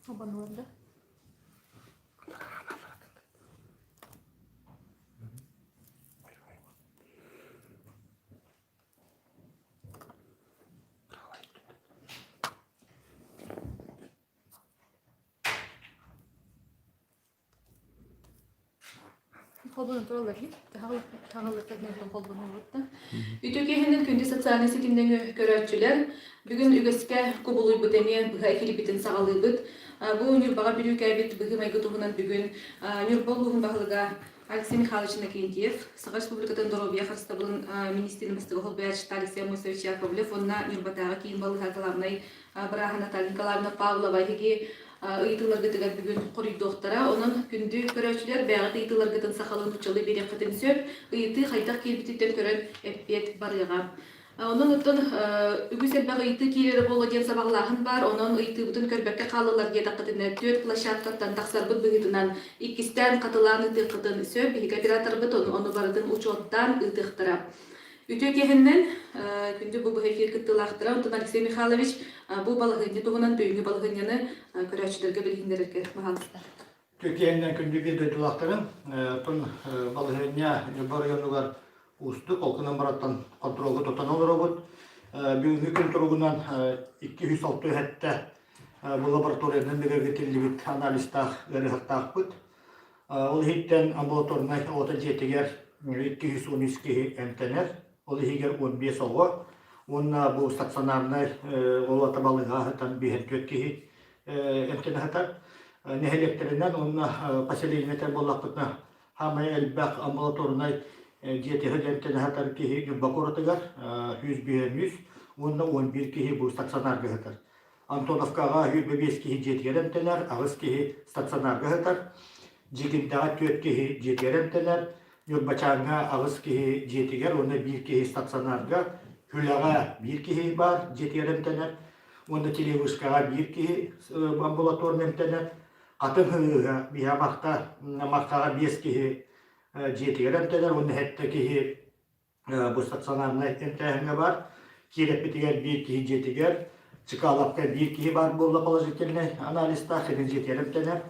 Холбоннулар да? Холбонон тураллар дии. Үтүө киэһэнэн күндү социальнай ситимнэн көрөөччүлэр, бүгүн үгэскэ кубулуйбут эмиэ быһа эфирбитин саҕалыыбыт. Бу Ньурбаҕа бүрүүкээбит быһыы-майгы туһунан бүгүн Ньурба улууһун баһылыга Алексей Михайлович Иннокентьев, Саха Республикатын доруобуйа харыстабылын министрин бастакы солбуйааччыта Алексей Амосович Яковлев уонна Ньурбатааҕы киин балыыһа главнай бырааһа Наталья Николаевна Павлова эһиги ыйытыыларгытыгар бүгүн хоруйдуохтара. Онон күндү көрөөччүлэр бэйэҕит ыйытыыларгытын сахалыы нууччалыы биэриэххитин сөп. Ыйытыы хайдах киирбититтэн көрөн эппиэт барыаҕа. Онон оттон үгүс элбэх ыйытыы киирэрэ буолуо диэн сабаҕалааһын баар. Онон ыйытыыбытын көрбөккө хааллылар диэтэххитинэ, түөрт площадкаттан тахсарбыт быһыытынан иккистээн хатылаан ыытыаххытын сөп. Биһиги операторбыт ону барытын учуоттаан ыытыахтара. Үтүө киэһэннэн, күндү бу быһа эфир кыттыылаахтара, онтон Алексей Михайлович бу балаһыанньа туһунан бүгүҥҥү балаһыанньаны көрөөччүлэргэ билиһиннэрэргэ баһаалыста. Үтүө киэһэннэн күндү биир дойдулаахтарым, оттон балаһыанньа Ньурба оройуонугар уустук, ол гынан баран хонтуруолга тутан олоробут. Бүгүҥҥү күн туругунан 267 бу лабораториянан бигэргэтиллибит анализтаах ыарыһахтаахпыт. Ол иһиттэн амбулаторнай оҕото дьиэтигэр 213 киһи эмтэнэр, ол иһигэр 15 оҕо уонна бу стационарнай оҕото балыыһа сытан 54 киһи эмтэнэ сытар. Нэһилиэктэринэн уонна поселениетэ буоллахпытына саамай элбэх амбулаторнай дьиэтигэр эмтэнэ сытар киһи Ньурба куоратыгар 153 уонна 11 киһи бу стационарга сытар. Антоновкаҕа 25 киһи дьиэтигэр эмтэнэр, аҕыс киһи стационарга сытар. Дьиикимдэҕэ түөрт киһи дьиэтигэр эмтэнэр, Ньурбачааҥҥа аҕыс киһи дьиэтигэр уонна биир киһи стационарга, Хүлэҕэ биир киһи баар дьиэтигэр эмтэнэр уонна Телевышкаҕа биир киһи амбулаторно эмтэнэр. Хатыҥ Һыһыыга биһиэхэ Марха, Мархаҕа биэс киһи дьиэтигэр эмтэнэр уонна сэттэ киһи бу стационарнай эмтээһиҥҥэ баар. Киирэппитигэр биир киһи дьиэтигэр, Чкаловка биир киһи баар буолла положительнай анализтаах, кини дьиэтигэр эмтэнэр.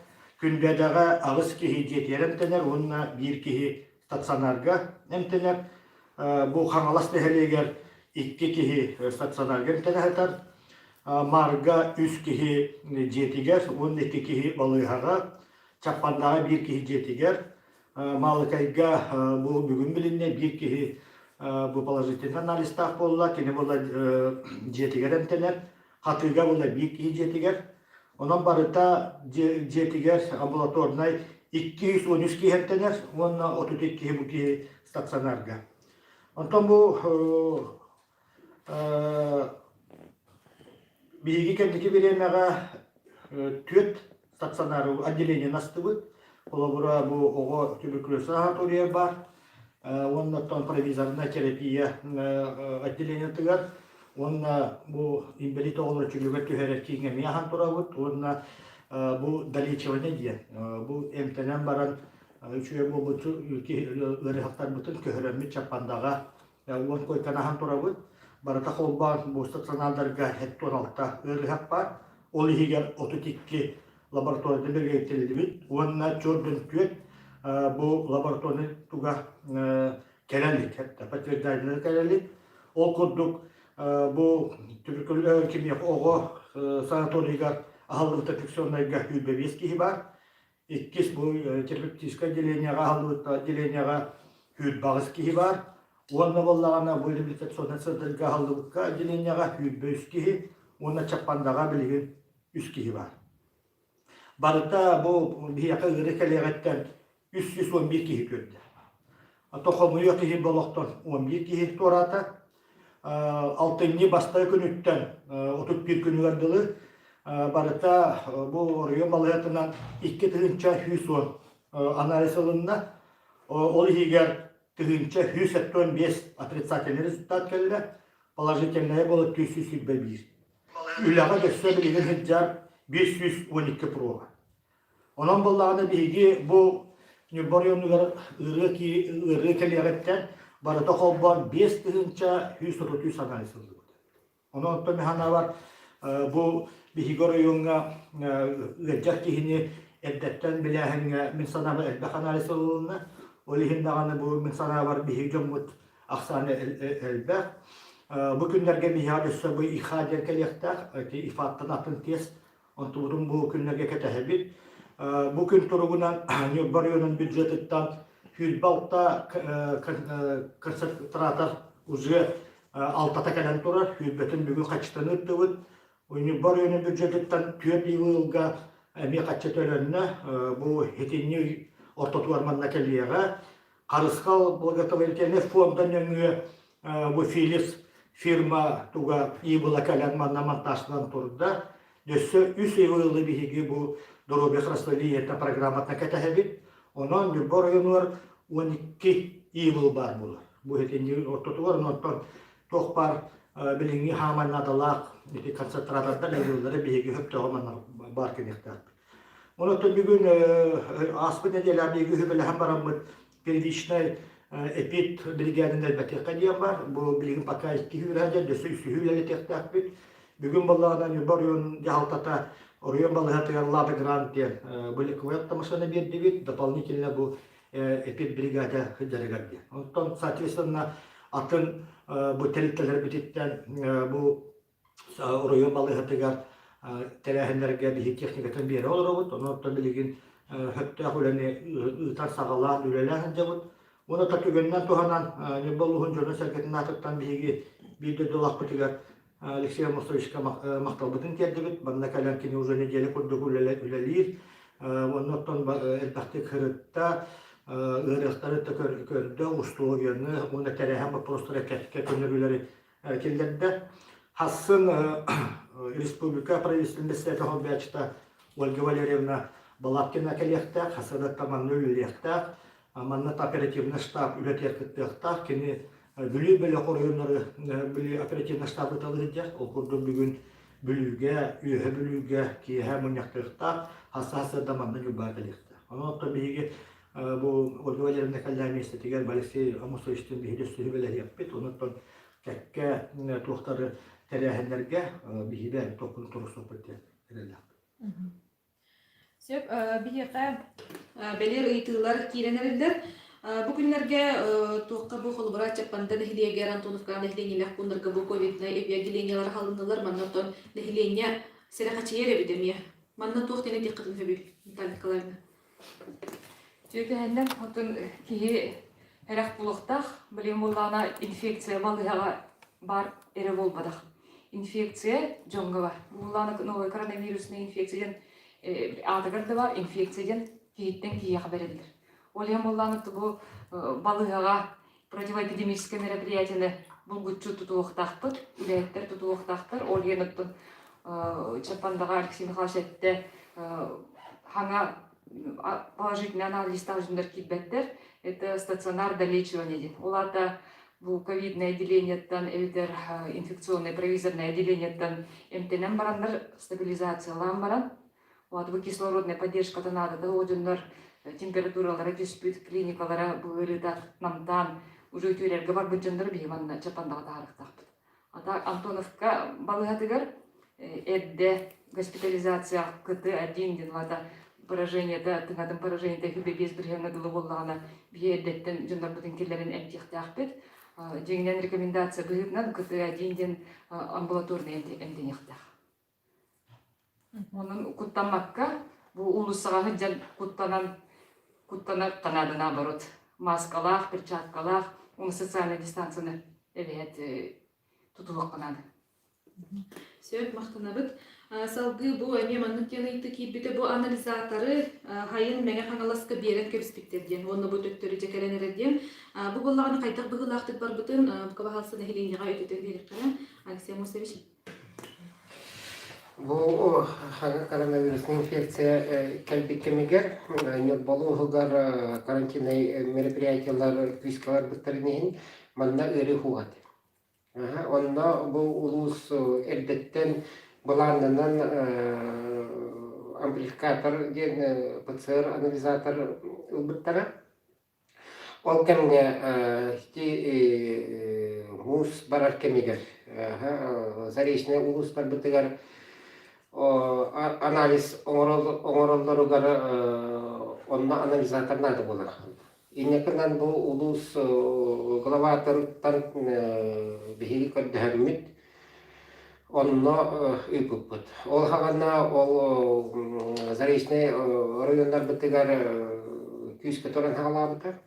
Күндээдэҕэ аҕыс киһи дьиэтигэр эмтэнэр уонна биир киһи стационарга эмтэнэр. Бу Хаҥалас нэһилиэгэр икки киһи стационарга эмтэнэ сытар. Маарга үс киһи дьиэтигэр уонна икки киһи балыыһаҕа. Чаппандаҕа биир киһи дьиэтигэр, Маалыкайга бу бүгүн билиннэ биир киһи бу положительный анализтаах буолла, кини буолла дьиэтигэр эмтэнэр, Хатыыга буолла биир киһи дьиэтигэр. Онон барыта дьиэтигэр амбулаторнай 213 киһи эмтэнэр уонна 32 киһи бу киһи стационарга. Онтон бу Биһиги кэнники бириэмэҕэ түөрт стационар отделениены астыбыт. Холобура, бу оҕо туберкулез санаторийа баар уонна оттон провизорная терапия отделениетыгар уонна бу инбэлиит оҕолору чөлүгэр түһэрэр кииҥҥэ эмиэ аһан турабыт уонна бу долечивание диэн бу эмтэнэн баран үчүгэй буолбут ыарыһахтарбытын көһөрөммүт Чаппандаҕа Уон куойканы аһан турабыт. Барыта холбоон бу стационардарга 76 ыарыһах баар. Ол иһигэр 32 лабораторияда бигэргэтиллибит уонна 44 бу лабораторнай туга кэлэ илик, подтверждение кэлэ илик. Ол курдук бу кимиэхэ оҕо санаторийыгар аһыллыбыт инфекционнайга 25 киһи баар. Иккис бу терапевтическай отделениеҕа аһыллыбыт отделениеҕа 28 киһи баар. Уонна буоллаҕына бу реабилитационнай центрга аһыллыбыкка отделениеҕа 23 киһи уонна Чаппандаҕа билигин үс киһи баар. Барыта бу биһиэхэ ыарыы кэлиэҕиттэн 311 киһи көрдө. Ото хомуйуох киһи болохтон 11 киһи туораата. Алтынньы бастакы күнүттэн 31 күнүгэр дылы барыта бу оройуон балыыһатынан 2110 анализ ылынна. Ол иһигэр 1175 отрицательный результат кэллэ, положительное было 321. Үлэҕэ өссө билигин сылдьар 512 проба. Онон буоллаҕына биһиги бу Ньурба оройуонугар ыарыы кэлиэҕиттэн барыта холбоон 5133 анализ ыллыбыт. Онон оттон мин санаабар. Бу биһиги оройуоҥҥа ыалдьар киһини эрдэттэн билээһиҥҥэ мин санаабар элбэх анализ ылылынна. Ол иһин даҕаны бу мин санаабар биһиги дьоммут ахсаана элбэх. Бу күннэргэ биһиэхэ өссө бу ИХА диэн кэлиэхтээх. Ити ИФАттан атын тест Онтубутун бу күннэргэ кэтэһэбит. Бу күн туругунан Ньурба оройуонун бюджетыттан 26 концентратор уже алтата кэлэн турар. Сүүрбэтин бүгүн хаччытан ыыттыбыт. Ньурба оройуонун бюджетыттан 4 ыйылга эмиэ хаччы төлөннө. Бу итинни ортотугар манна кэлиэҕэ. Харысхал благотворительный фонда нөҥүө бу Филипс фирма туга ИБЛа кэлэн манна монтажтан турда. Өссө үс ИБЛы биһиги бу доруобуйа харыстабылын программатына кэтэһэбит. Онон Ньурба оройуонугар 12 ИБЛ баар буолар. Бу итинни ортотугар онтон туох баар билиҥҥи хааман наадалаах ити концентратордар ИБЛлары биһиги хөптөөҕө манна баар кэлиэхтээхпит. Онон бүгүн ааспыт нэдиэлэ биһиги үһүбэлэһэн бараммыт первичный эпид бригадын элбэтиэххэ диэн бар. Бу билигин пока икки үлэһэ диэн өссө үсүһү үлэлэтиэхтээхпит. Бүгүн баллаҕына Ньурба оройуонун дьаһалтата оройуон балыыһатыгар Лада Грант диэн быликовой автомашина биэрдибит. Дополнительно бу эпид бригада сылдьарыгар диэн. Онтон, соответственно, атын бу тэрилтэлэрбититтэн бу оройуон балыыһатыгар тэрээһиннэргэ биһиги техникатын биэрэ олоробут. Онон билигин сөптөөх үлэни ыытар саҕалаан үлэлээн сылдьабыт. Уонна түгэнинэн туһанан Ньурба улууһун дьонун-сэргэтин аатыттан биһиги биир дойдулаахпытыгар Алексей Амосовичка махталбытын тиэрдибит. Манна кэлэн кини уже неделя курдук үлэлиир. Уонна оттон элбэхтик сырытта, ыарыахтары да көрдө, устуоруйаны уонна тэрээһин боппуруостара кэккэ көннөрүүлэри киллэрдэ. Хассын республика правительственный председатель холбооччута Ольга Валерьевна Балабкина кэлиэхтээх, хасыадатта манна үлэлиэхтээх, манна оперативный штаб үлэтигэр кыттыахтаах. Кини Бүлүү бөлөх оройуоннары Бүлүү оперативный штабы талыһыдьар. Ол курдук бүгүн Бүлүүгэ, Үөһэ Бүлүүгэ киэһэ мунньахтыахтаах, хасса-хасыада манна Ньурбаҕа кэлиэхтээх. Онон оттон биһиги бу Ольга Валерьевна кэллээн миэстэтигэр Алексей Амосовичтыын биһиги өссө сүбэлэһиэхпит. Онон кэккэ туохтары тэрээһиннэргэ биһиги туохпун туруорсуохпут диэн эрэллээхпит. Сөп, биһиэхэ бэлиэр ыйытыылар киирэн эрэллэр. Бу күннэргэ туохха бу холобура Чаппанда нэһилиэгэр, Антоновка нэһилиэнньэлээх пууннарга бу ковиднай эпидемиялар аһылыннылар. Манна оттон нэһилиэнньэ сэрэхэчийэр эбит эмиэ. Манна туох диэн этиэххитин сөбүй, Наталья Николаевна? Түөкэһиннэр хотун киһи эрэх булуохтаах, билигин буоллаҕына инфекция балыыһаҕа баар эрэ буолбатах. Инфекция дьоҥҥо бар. Буоллаҕына новый коронавирусная инфекция диэн аатыгар да бар, инфекция диэн киһиттэн киһиэхэ бэриллэр. Ол иһин буоллаҕына бу балыыһаҕа противоэпидемическое мероприятиены булгуччу тутуохтаахпыт, үлэһиттэр тутуохтаахтар. Ол иһин оттон Чаппандаҕа Алексей Михайлович эттэ, хаҥа положительный анализтаах дьоннор киирбэттэр. Это стационар долечивание диэн. Ол аата бу ковидное отделениеттан эбэтэр инфекционное провизорное отделениеттан эмтэнэн бараннар стабилизациялаан баран Вот бу кислородная поддержката наадата ол дьоннор температуралара түспүт, клиникалара бу ыарыыта намтаан уже үтүөрэргэ барбыт дьоннор биһи манна Чапандаҕа таһаарыахтаахпыт. Ата Антоновка балыыһатыгар эрдэ госпитализация КТ-1 диэн вата поражениета, тыҥатын поражениета хүбэ биэс бырыһыаҥҥа дылы буоллаҕына биһи эрдэттэн дьоннорбутун киллэрэн эмтиэхтээхпит. Дьиҥинэн рекомендация быһыытынан КТ-1 диэн амбулаторный эмтэниэхтээх. Онон куттаммакка, бу уулуссаҕа сылдьан куттанан, куттанар наада наоборот. Маскалаах, перчаткалаах, уонна социальнай дистанцияны эбэһээт тутуһуохха наада. Сөп, махтанабыт. Салгыы бу эмиэ маннык диэн ыйытыы киирбитэ. Бу анализаторы хайын Мэҥэ Хаҥаласка биэрэн кэбиспиттэр диэн уонна бу төттөрү дьэ кэлэн эрэр диэн. Бу буоллаҕына хайдах быһыылаахтык барбытын бука баһаалыста нэһилиэнньэҕэ өйдөтөн биэриэххэ. Алексей Амосович. Бу коронавируснай инфекция кэлбит кэмигэр Ньурба улууһугар карантиннай мероприятиелар күүскэ барбыттарын иһин манна ыарыы уһугат. Онно бу улуус эрдэттэн былааннанан амплификатор диэн ПЦР-анализатор ылбыттара. Ол кэмҥэ ити муус барар кэмигэр Заречнай улуустарбытыгар анализ оҥороллоругар онно анализатор наада буолар. Инньэ бу улуус главатыттан биһиги көрдөһөммүт онно ыыппыппыт. Ол хаҕана ол Заречнай оройуоннарбытыгар күүскэ туран хаалаабыта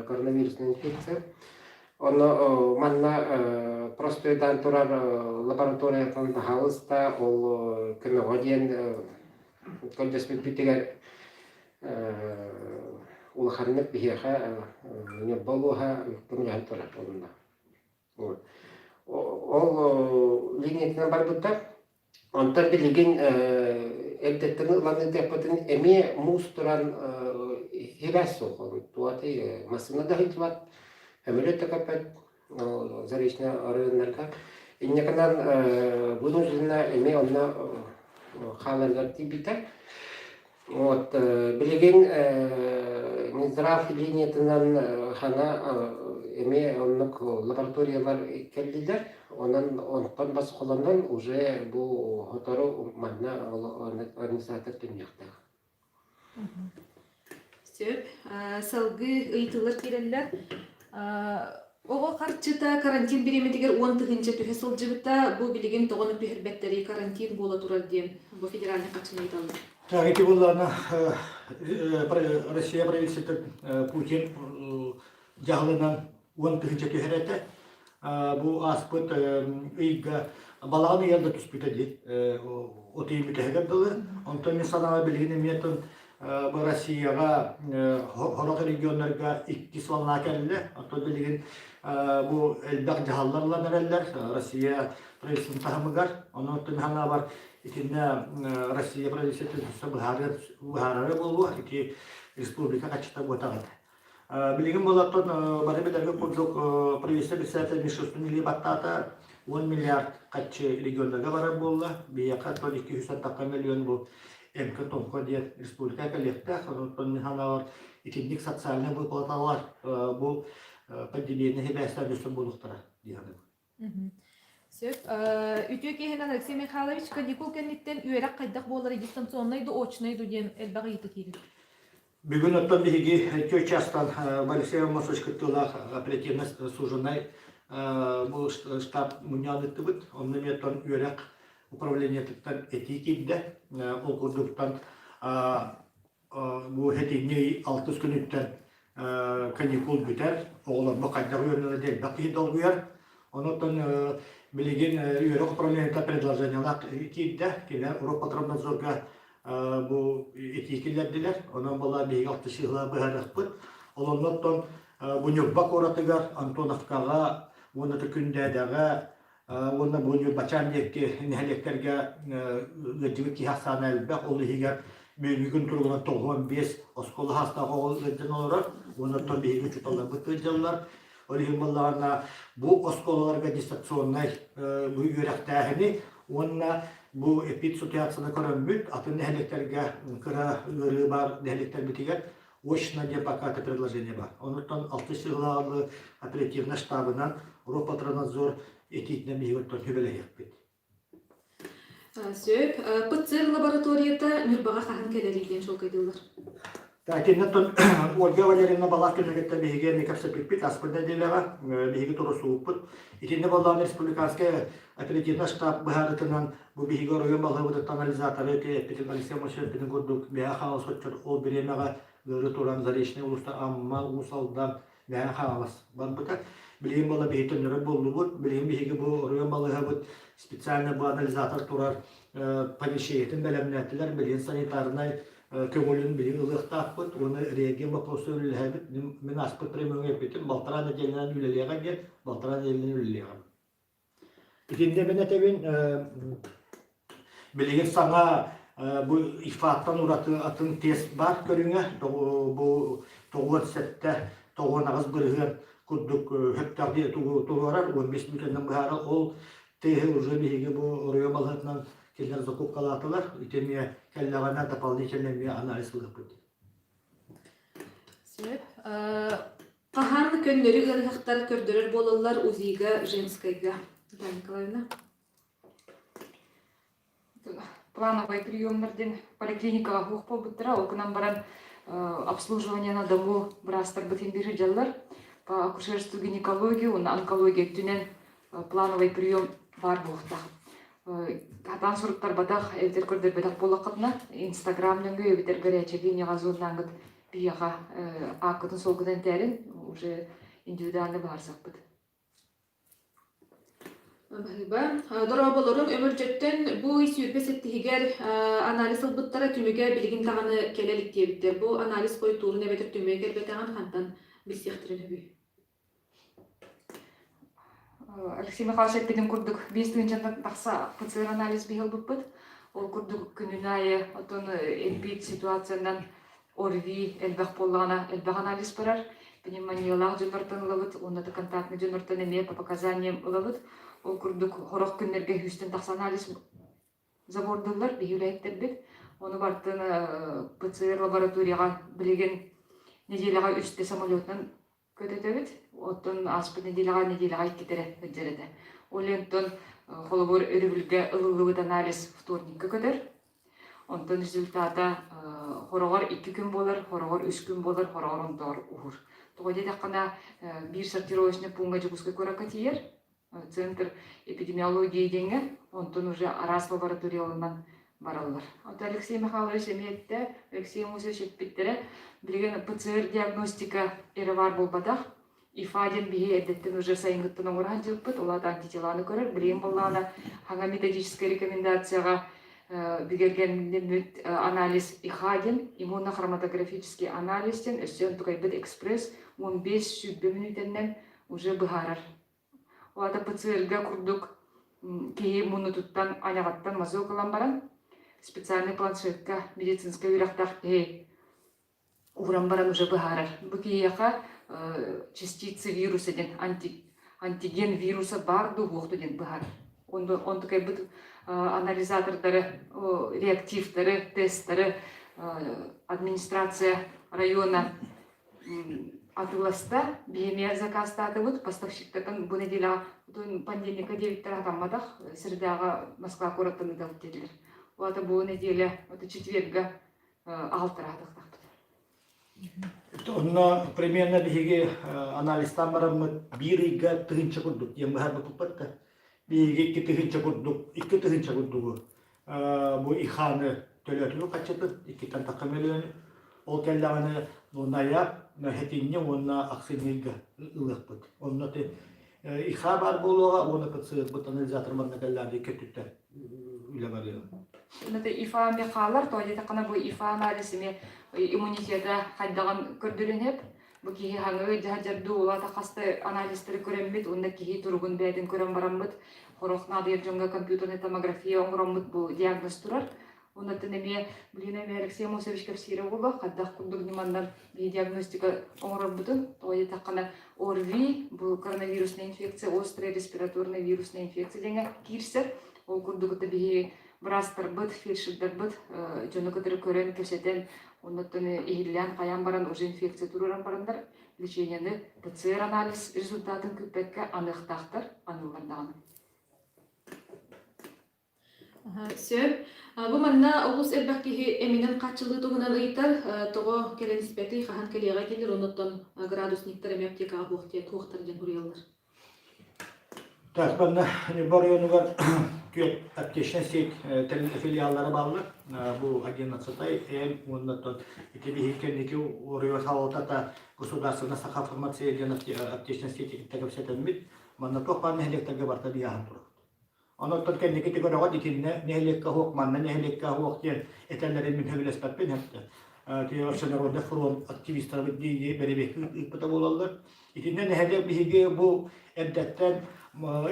коронавирусная инфекция. Онно манна простойдаан турар лабораторияттан баһаалыста ол көмөҕө диэн көрдөспүппүтүгэр улаханнык биһиэхэ Ньурба улууһа көмөлөһөн турар онно. Ол линиятынан барбыттар. Онтон билигин эрдэттэн ылан ыытыахпытын эмиэ муус туран сибээс суох. Туотай массыына да сылдьыбат, көмөлөт да көппөт Заречнай оройуоннарга. Инньэ гынан вынужденно эмиэ онно хааларыгар тиийбитэ. Вот, билигин Минздрав линиятынан хана эмиэ оннук лабораториялар кэллилэр. Онон онтон босхолонон уже бу сотору манна организатор төннүөхтээх. Сөп. Салгыы ыйытыылар киирэллэр. Оҕо харчыта карантин бириэмэтигэр 10 тыһыынча түһэ сылдьыбыта. Бу билигин тоҕону түһэрбэттэрий карантин буола турар диэн бу федеральнай харчыны ыйыталлар. Так, ити буоллаҕына Россия правительствота Путин дьаһалынан 10 тыһыынча түһэр этэ. Бу ааспыт ыйга балаҕан ыйар да түспүтэ дии от ыйын бүтэһигэр дылы. Онтон мин санаабар билигин эмиэ бу Россияҕа сорох регионнарга иккис волна кэллэ. Оттон билигин бу элбэх дьаһаллар ылан эрэллэр Россия правительствотын таһымыгар. Онон мин санаабар итиннэ Россия правительствота быһаарара буолуо. Ити республика хаччыта буотах этэ. Билигин буолаттан бары билэргэ курдук правительство председатель Мишустин илии баттаата 10 миллиард харчы регионнарга барар буолла. Биһиэхэ оттон 200 тахха миллион бу МК-томко диэн республика кэлиэхтээх. Онон мин санаабар итинник социальнай выплаталар бу пандемияны сибээстээн өссө буолуохтара дии саныыбын. Сөп. Үтүө киэһэнэн Алексей Михайлович, каникул кэнниттэн үөрэх хайдах буоларый дистанционнай ду, очнай ду диэн элбэх ыйытыы киирдэ. Бүгүн оттон биһиги түөрт чаастан Алексей Аммосович кыттыылаах оперативно служебнай бу штаб мунньаҕын ыыттыбыт. Онно эмиэ оттон үөрэх управлениетыттан этии киирдэ. Ол курдуктан бу сэтинньи ый алтыс күнүттэн каникул бүтэр. Оҕолорбут хайдах үөрэнэллэр элбэх киһи долгуйар. Онон билигин үөрэх управлениета предложениелаах киирдэ. Кинилэр Роспотребнадзорга бу этии киллэрдилэр. Онон була биһиги алтысыыла быһаарыахпыт. Ол оннуттан бу Ньурба куоратыгар, Антоновкаҕа уонна Күндээдэҕэ уонна бу Ньурбачаан диэки нэһилиэктэргэ ыалдьыбыт киһи ахсаана элбэх. Ол иһигэр бүгүҥҥү күн туругунан 95 оскуола саастаах оҕо ыалдьан олорор. Уонна оттон биһиги учууталларбыт ыалдьаллар. Ол иһин буоллаҕына бу оскуолаларга дистанционнай бу үөрэхтээһини уонна бу эпидситуацияны көрөммүт атын нэһилиэктэргэ кыра ыарыы баар нэһилиэктэрбитигэр очно диэн пока это предложение бар. Онуттан алтыс сыһылаалы оперативно штабынан Роспотребнадзор этиитинэн биһиги оттон сүбэлэһиэхпит. Сөп. ПЦР лабораторията Ньурбаҕа хаһан кэлэрий диэн чуолкайдыыллар. Итиннэ Ольга Валерьевна Баласкина кытта биһиги эмиэ кэпсэппиппит аспыт нэдиэлэҕэ биһиги турусууппут. Итиннэ буоллаҕына республиканскай оперативнай штаб быһаарытынан бу биһиги оройуон балыһабытыттан анализаторы эппитин Алексей Мосевпитин курдук Мэҥэ Хаҥалас отчут ол бириэмэҕэ ыары туран Заречный улууста Амма, Уус Алдан, Мэҥэ Хаҥалас барбыта. Билигин буолла биһиги төннөрөр буоллубут. Билигин биһиги бу оройуон балыыһабыт специально бу анализатор турар помещениетын бэлэмнээтилэр. Билигин санитарнай көҥүлүн билигин ылыахтаахпыт уонна реагент боппуруоста үлэлэһэбит. Мин ааспыт премиумҥа эппитим, балтараа нэдиэлэнэн үлэлиэҕэ диэн, балтараа нэдиэлэнэн үлэлиэҕим. Итиннэ мин этэбин, билигин саҥа бу ИФА-ттан ураты атын тест баар көрүҥэ, бу 97 98% курдук сөптөөх туруорар, 15 мүнүүтэнэн быһаарар. Ол теһи уже биһиги бу оройуон балыһатынан кинилэр закупкалаатылар. Ити эмиэ кэллэҕинэ дополнительно эмиэ анализ ылыахпыт. Сөп. Хаһан көннөрү ыарыһахтар көрдөрөр буолаллар УЗИ-га, женскайга? Наталья Николаевна. Плановый приемнар диэн поликлиникаҕа суох буолбуттара. Ол гынан баран обслуживание на дому быраастарбытын биир сылдьаллар. По акушерству гинекологии уонна онкология өттүнэн плановый прием баар буолуохтаах. Хатаан суруттарбатах, эбэтэр көрдөрбөтөх буоллаххытына, Инстаграм нөҥүө эбэтэр горячая линияҕа зоннааҥҥыт биһиэхэ ааккытын-суолгутун этээрин уже индивидуально быһаарсахпыт. Баһыыба. Дорооболоруҥ Өмүрдьөттөн бу ый 27-һигэр анализ ылбыттара түмүгэ билигин даҕаны кэлэ илик диэбиттэр. Бу анализ хойутуурун эбэтэр түмүгэ кэлбэтэҕин хантан билсиэхтэрин сөбүй? Алексей Михайлович эппитин курдук, 5 тыһыынчаттан тахса ПЦР анализ биһи ылбыппыт. Ол курдук күнүн аайы отон элбиит ситуациянан ОРВИ элбэх буоллаҕына элбэх анализ барар. Пневмониялаах дьоннортон ылабыт уонна да контактный дьоннортон эмиэ по показаниям ылабыт. Ол курдук сорох күннэргэ сүүстэн тахса анализ забордууллар биһи үлэһиттэрбит. Ону бартын ПЦР лабораторияҕа билигин нэдиэлэҕэ үстэ самолетунан көтөтөбүт. Оттон ааспыт нэдиэлэҕэ нэдиэлэҕэ иккитэ эрэ сылдьар этэ. Ол онтон холобур өрөбүлгэ ылыллыбыт анализ вторникка көтөр. Онтон результата хороҕор 2 күн буолар, хороҕор 3 күн буолар, хороҕор онтоҕор уһуур. Тоҕо диэтэххинэ, биир сортировочный пууҥҥа Дьокуускай куоракка тиийэр, Центр эпидемиологии диэҥҥэ, онтон уже араас лабораторияларынан бараллар. Ото Алексей Михайлович эмиэ эттэ, Алексей Мусович эппиттэрэ, билигин ПЦР диагностика эрэ баар буолбатах, ИФА диэн биһи эрдэттэн уже сайыҥҥыттан оҥоро сылдьыбыппыт, ол аата антителаны көрөр. Билигин буоллаҕына хаҥа методическай рекомендацияҕа бигэргэммит анализ ИХА диэн иммунохроматографический анализ диэн өссө онтукайбыт экспресс 15-20 мүнүүтэннэн уже быһаарар. Ол аата ПЦР-га курдук киһи муннутуттан, айаҕыттан мазок ылан баран, специальный планшетка медицинскэй үөрэхтээх киһи ууран баран уже быһаарар. Бу киһиэхэ частицы вируса диэн антиген вируса баар дуу, суох дуу диэн быһаарар. Онтукайбыт анализатордары, реактивтары, тесттары администрация района атыыласта, биһи эмиэ заказтаатыбыт, поставщиктартан бу нэдиэлэҕэ пандемика диэбиттэр хатамматах, средаҕа Москва куораттан ыытабыт диэтилэр. Ол аата бу нэдиэлэ, это четверга аҕалтараатахтаахпыт. Онно примерно биһиги анализтаан бараммыт биир ыйга тыһыынча курдук диэн быһаарбыппыт да. Биһиги 2 тыһыынча курдук, 2 тыһыынча курдугу бу ИХАны төлөөтүбүт хаччытын иккиттэн тахха мөлүөнү. Ол кэллэҕинэ ноябрь, хэтинньи уонна ахсынньыга ылыахпыт. Онно ИХА баар буолуоҕа уонна ПЦР-быт анализатор манна кэллэҕинэ икки өттүттэн үлэ барыаҕа. Это ИФА эмиэ хаалар, тоҕо диэтэххинэ бу ИФА анализ эмиэ иммунитета хайдаҕын көрдөрүөн сөп. Бу киһи хаҥыы дьаһадьардыы улаата хаста анализтары көрөммүт уонна киһи туругун бэйэтин көрөн бараммыт, сорох наадыйар дьоҥҥо компьютернай томография оҥороммут бу диагноз турар. Оннуттан эмиэ билигин эмиэ Алексей Мосович кэпсиирэ буолуо, хайдах курдук ньыманнан биһи диагностика оҥорорбутун. Тоҕо диэтэххинэ, ОРВИ, бу коронавирусная инфекция, острая респираторная вирусная инфекция диэҥҥэ киирсэр. Ол курдук это биһи быраастарбыт, фельдшердарбыт дьону кытары көрөн, кэпсэтэн, оннуттан иһиллээн хайаан баран уже инфекция туруоран бараннар лечениены ПЦР анализ результатын күүппэккэ аныахтаахтар, аныыллар даҕаны. Сөп. Бу манна олус элбэх киһи эминэн хааччыллыы туһунан ыйытар. Тоҕо кэлэн испэтий, хаһан кэлиэҕэй дииллэр, оннуттан градусниктар эмиэ аптекаҕа суох диэн туохтар диэн суруйаллар. Так, манна Ньурба оройуонугар түөрт аптечнай сеть филиаллара бааллар. Бу 11 М уонна ити биһиги кэнники оройуон салалтата государственная Саха фармация диэн аптечнай сети кытта кэпсэтэммит. Манна туох баар нэһилиэктэргэ барыта биһааһын турар. Онон кэнники көрөҕүт итиннэ нэһилиэккэ оһуох, манна нэһилиэккэ оһуох диэн этэллэрин мин сөбүлэспэппин эптэ. Общенародный фронт активистарыбыт дии бэрэбиэркэ ыыппыта буолаллар. Итиннэ нэһилиэк биһиги бу эрдэттэн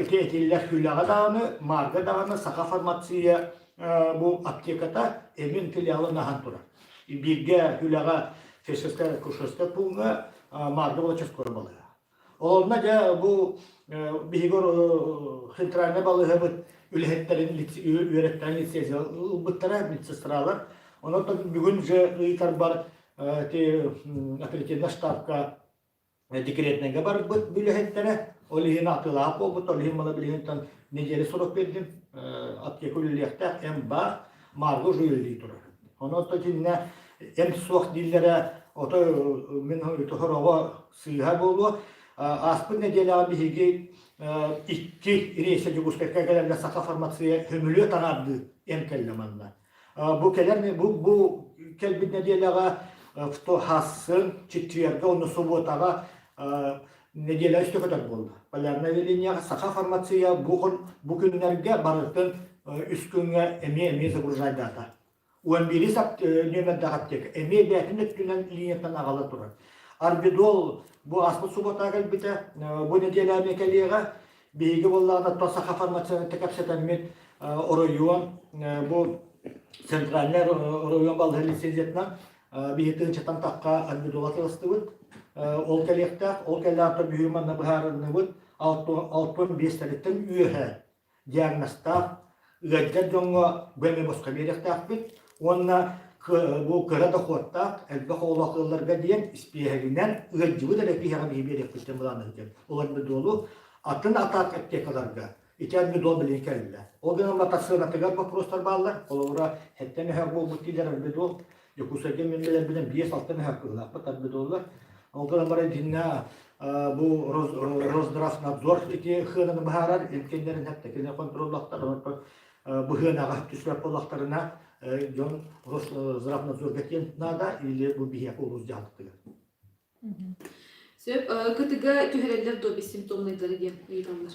ити этиллэр Хүлэҕэ даҕаны, Маарга даҕаны Саха фармация бу аптеката эмин филиалын аһан турар. Бииргэ Хүлэҕэ фельдшерскай акушерскай пууҥҥа Маарга Волоческора балыыһа. Онно дьэ бу биһиги центральнай балыыһабыт үлэһиттэрин үөрэттэрин лицензия ылбыттара медсестралар. Онон бүгүн же ыйытарбар оперативная штабка декретнэйгэ барбыт үлэһиттэрэ. Ол иһин атыылаах буолбут, ол иһин мала билигин неделя срок биэрдим. Аптека үлэлиэхтээх, эм баар, маарга уже үлэлии турар. Онон итиннэ эм суох дииллэрэ ото мин тоһороҕо сыыһа буолуо. Ааспыт нэдиэлэҕэ биһиги икки рейсэ Дьокуускайга кэлэллэр саха фармация көмүлүө таҥаардыы эм кэллэ манна. Бу кэлэр бу бу кэлбит нэдиэлэҕэ хасын четверга уонна субуотаҕа нэдиэлэ үстэ көтөр буолла. Полярная линияҕа саха фармация бу бу күннэргэ барытын үс күҥҥэ эмиэ эмиэ загружайдаата. 11 нүөмэрдээх аптека эмиэ бэйэтин өттүнэн линияттан аҕала турар. Арбидол бу ааспыт субуотаҕа кэлбитэ, бу нэдиэлэ эмиэ кэлиэҕэ. Биһиги буоллаҕына то саха фармацевта кэпсэтэммит оройуон бу центральный оройуон балыһа лицензиятынан биһи тыынчатан тахха арбидола тылыстыбыт. Ол кэлиэхтээх, ол кэллээх бүгүн манна быһаарынныбыт. 65 тэриттэн үөһэ диагнозтаах ыалдьар дьоҥҥо бу эмэ босхо биэриэхтээхпит уонна бу кыра дохуоттаах элбэх оҕолоох ыалларга диэн испииһэгинэн ыалдьыбыт эрэ киһиэхэ биһи биэриэхпит диэн былааннаһы диэн ол альбедолу атын атаак аптекаларга ити альбедол билигин кэллэ. Ол гынан баран сыанатыгар боппуруостар бааллар. Холобура, хэттэн өһөх буолбут дииллэр альбедол. Дьокуускайга мин билэрбинэн 5-6 мөһөөк кыһылаахпыт альбедоллар. Ол гынан баран итиннэ бу Росздравнадзор ити хыананы быһаарар, эмтиэннэрин хэттэ контроллахтар, онтон быһыанаҕа түспэт буоллахтарына дьон Росздравнадзорга тиэн наада или бу биһиэхэ улуус дьаһалтатыгар. Сөп, кытыга түһэрэллэр дуо бессимптомныйдары диэн ыйыталлар.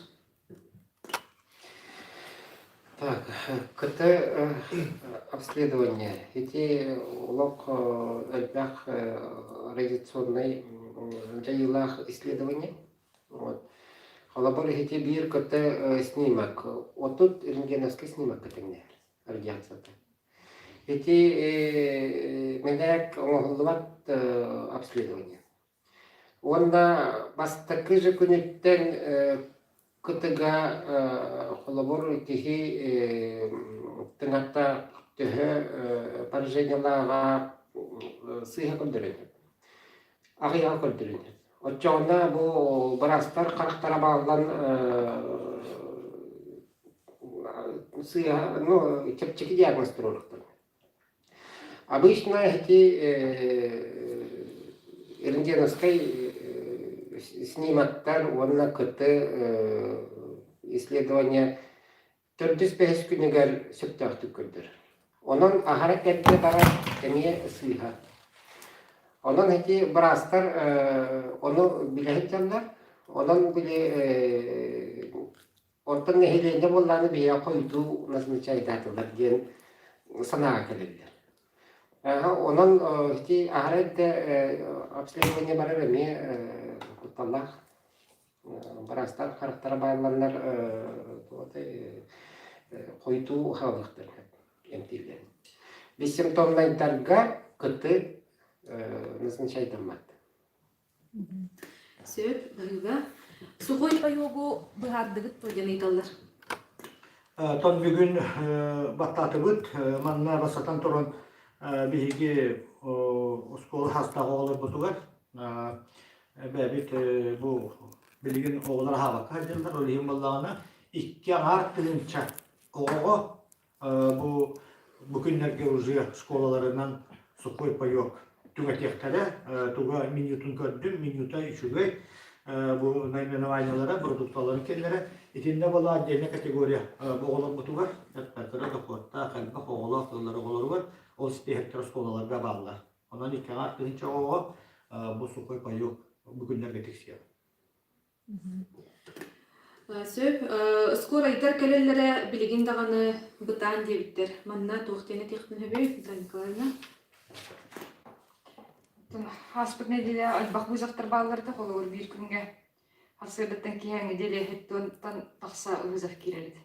Так, КТ обследование. Ити олох элбэх радиационнай дьайыылаах исследование. Вот. Холобур, ити биир КТ снимок. Отут рентгеновский снимокка тэҥнэһэр радиацията. Ити мэнээк оҥоһуллубат обследование. Уонна бастакы же күнүттэн кытыга холобур киһи тыҥата төһө поражениелааҕа сыыһа көрдөрөн аҕыйаҕа көрдөрөн Оччоҕуна бу быраастар харахтара бааллан сыыһа ну чэпчэки диагноз туруоруохтара. Обычно эти рентгеновскай снимоктар уонна КТ исследование төрдүс бэһис күнүгэр сөптөөхтүк көрдөрөр. Онон аһара эрдэ барар эмиэ сыыһа. Онон ити быраастар ону билэ сылдьаллар. Онон били Оттон нэһилиэнньэ буоллаҕына биһиэхэ хойутуу назначайдаатылар диэн санааҕа кэлэллэр. Онон ити аһара эрдэ обследование барар эмиэ кутталлаах. Быраастар харахтара баалланнар хойутуу хаалыахтарын эмтииллэр. Бессимптомнайдарга кыты назначайдаммат. Сөп, баһыыба. Сухой паёгу быһаардыгыт дуо диэн ыйыталлар. Тон бүгүн баттаатыбыт. Манна бастатан туран биһиги оскуола саастаах оҕолорбутугар бэйэбит бу билигин оҕолор аһаабакка сылдьаллар. Ол иһин буоллаҕына 2,5 тыһыынча оҕоҕо Бу бу күннэргэ уже школаларынан сухой паёк түҥэтиэхтэрэ. Туга менютун көрдүм, менюта үчүгэй. Бу наименованиелара, продукталарын кэллэрэ. Итиннэ была отдельная категория бу оҕолорбутугар, кыра дохуоттаах, элбэх оҕолоох ыаллар оҕолоругар ол спиһэктэр оскуолаларга бааллар. Онон 2,5 тыһыынча оҕоҕо бу сухой паёк бу күннэргэ тиксиэҕэ. Сөп. Скорайдар кэлэллэрэ билигин даҕаны бытаан диэбиттэр. Манна туох диэн этиэхпин сөбүй, Наталья Николаевна? Ааспыт нэдиэлэ элбэх вызовтар бааллар да, холобур, биир күҥҥэ сарсыардаттан киэһээҥҥи диэри иһиттэн тахса вызов киирэр эбит.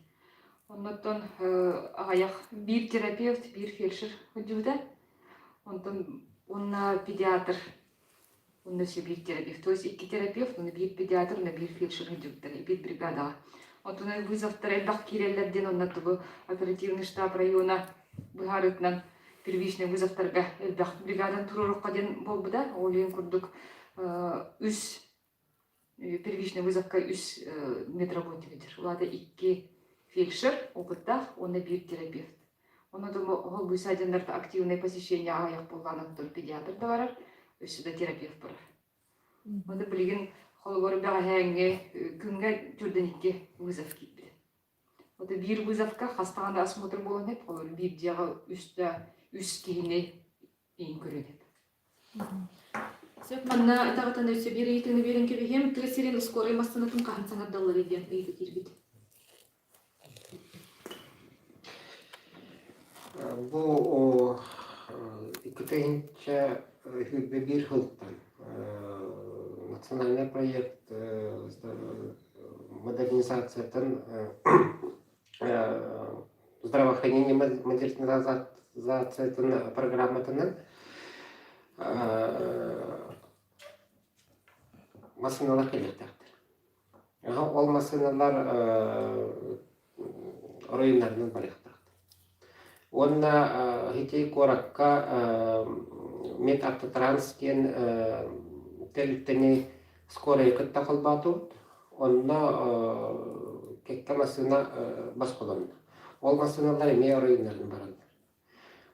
Оннуттан аҕыйах биир терапевт, биир фельдшер сылдьыбыта. Онтон уонна педиатр Онно өссө биир терапевт, то есть икки терапевт, уонна биир педиатр, уонна биир фельдшер сылдьыбыттар, биир бригадаҕа. Оттон вызовтар элбэх киирэллэр диэн онно тугу оперативный штаб района быһаарыытынан первичный вызовтарга элбэх бригадан туруорукка диэн буолбута. Ол иһин курдук үс. Первичный вызовка үс медработник этэр. Улаата икки фельдшер опыттаах уонна биир терапевт. Онно ол быысаадьаннарта активное посещение аҕыйах буоллаҕына оттон педиатр да барар, өссө да терапевт барар. Ону билигин холобур бэҕэһээҥҥи күҥҥэ түрдэн икки вызов киирбитэ. Вот биир вызовка хастаҕына осмотр буолан эп, холобур биир дьиэҕэ үстэ үс киһини иин көрөн эп. Сөп, манна даҕатан өссө биир ыйытыыны биэрэн кэбиһиэм. Тыа сирин ускуорай массыынатын хаһан саҥардалларый диэн ыйыта киирбит. Бу 2021 сылтан национальный проект модернизациятын здравоохранение модернизациятын программатынан массыыналар кэлиэхтээхтэр. Ол массыыналар оройуоннарынан барыахтаахтар. Уонна ити куоракка Медавтотранс диэн тэрилтэни скорайы кытта холбоотубут. Онно кэккэ массыына босхолонно. Ол массыыналар эмиэ оройуоннарынан бараллар.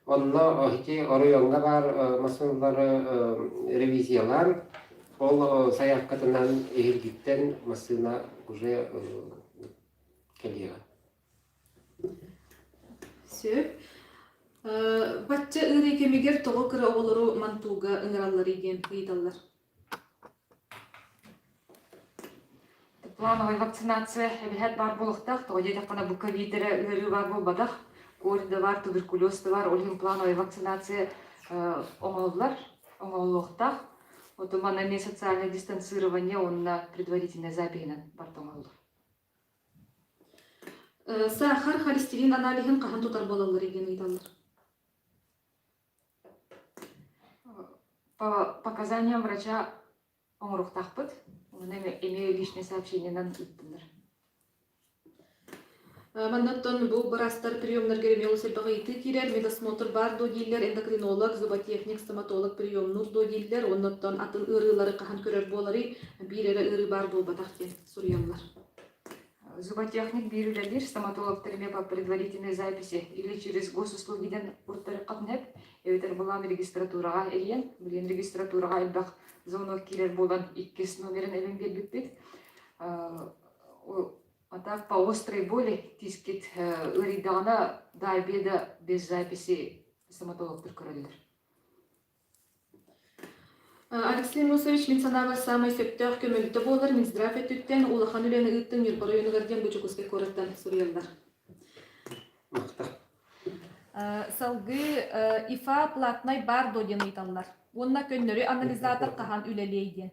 Онно ити оройуоҥҥа баар массыыналары ревизиялаан, ол сайаапкатынан эһиилгиттэн массыына уже кэлиэҕэ. Сөп. Бачча ыарыы кэмигэр тоҕо кыра оҕолору мантууга ыҥыралларый диэн ыйыталлар. Плановай вакцинация эбэһээт баар буолуохтаах. Тоҕо диэтэххинэ, бу ковид эрэ ыарыы баар буолбатах. Корь да баар, туберкулез да баар. Ол иһин плановай вакцинация оҥоһуллар, оҥоһуллуохтаах. Оту манна эмиэ социальное дистанцирование уонна предварительная запиһинэн барыта оҥоһуллар. Саахар, холестерин аналиһын хаһан тутар буолалларый диэн ыйыталлар. По показаниям врача оҥоруохтаахпыт. Уонна эмиэ личное сообщениенан ыыттыннар. Маннаттан бу быраастар приемнарга эмиэ олус элбэх ыйытыы киирэр. Медосмотр баар дуо дииллэр, эндокринолог, зуботехник, стоматолог приемнуур дуо дииллэр. Оннуттан атын ыарыылары хаһан көрөр буоларый, биир эрэ ыарыы баар буолбатах диэн суруйаллар. Зуботехник биир үлэлиир, стоматологтар эмиэ по предварительной записи или через госуслугиден уртарыххатын эбэтэр былаан регистратураҕа эрийэн, билигин регистратураҕа элбэх звонок киирэр буолан иккис номерин эбэн биэрбиппит. А так по острой боли тискит ыарыйдаҕына до обеда без записи стоматологтар көрөллөр. Алексей Мусович, мин санаабар саамай сөптөөх көмөлтө буолар Минздрав өттүттэн улахан үлэни ыыттын Ньурба оройуонугар диэн бу Дьокуускай куораттан суруйаллар. Салгыы ИФА платнай бар дуо диэн ыйыталлар. Уонна көннөрү анализатор хаһан үлэлиэй диэн.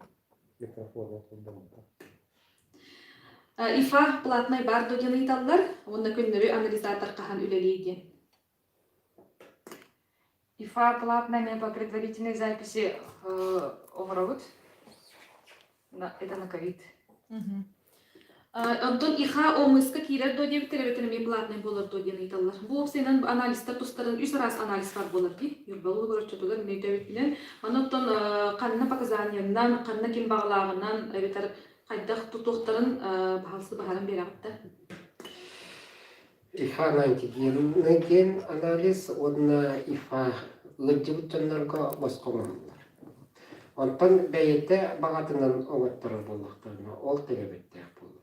ИФА платнай бар дуо диэн ыйыталлар. Уонна көннөрү анализатор хаһан үлэлиэй диэн. ИФА платная по предварительной записи оҥоробут. Это на ковид. Онтон ИХА ОМС-ка киирэр дуо диэбиттэр эбэтэр эмиэ платнай буолар дуо диэн ыйыталлар. Бу уопсайынан анализтар тустарын үс араас анализ баар буолар дии. Ньурба улууһугар оччотугар эмиэ өйдөөбүппүнэн. Онон ханна показаниянан, ханна ким баҕалааҕынан эбэтэр хайдах тутуохтарын баһалсы баһаран биэрэҕит да. ИФА антигенный диэн анализ уонна ИФА ыалдьыбыт дьоннорго босхо оҥоһуллар. Онтон бэйэтэ баҕатынан оҥотторор буоллахтарына, ол төлөбүрдээх буолар.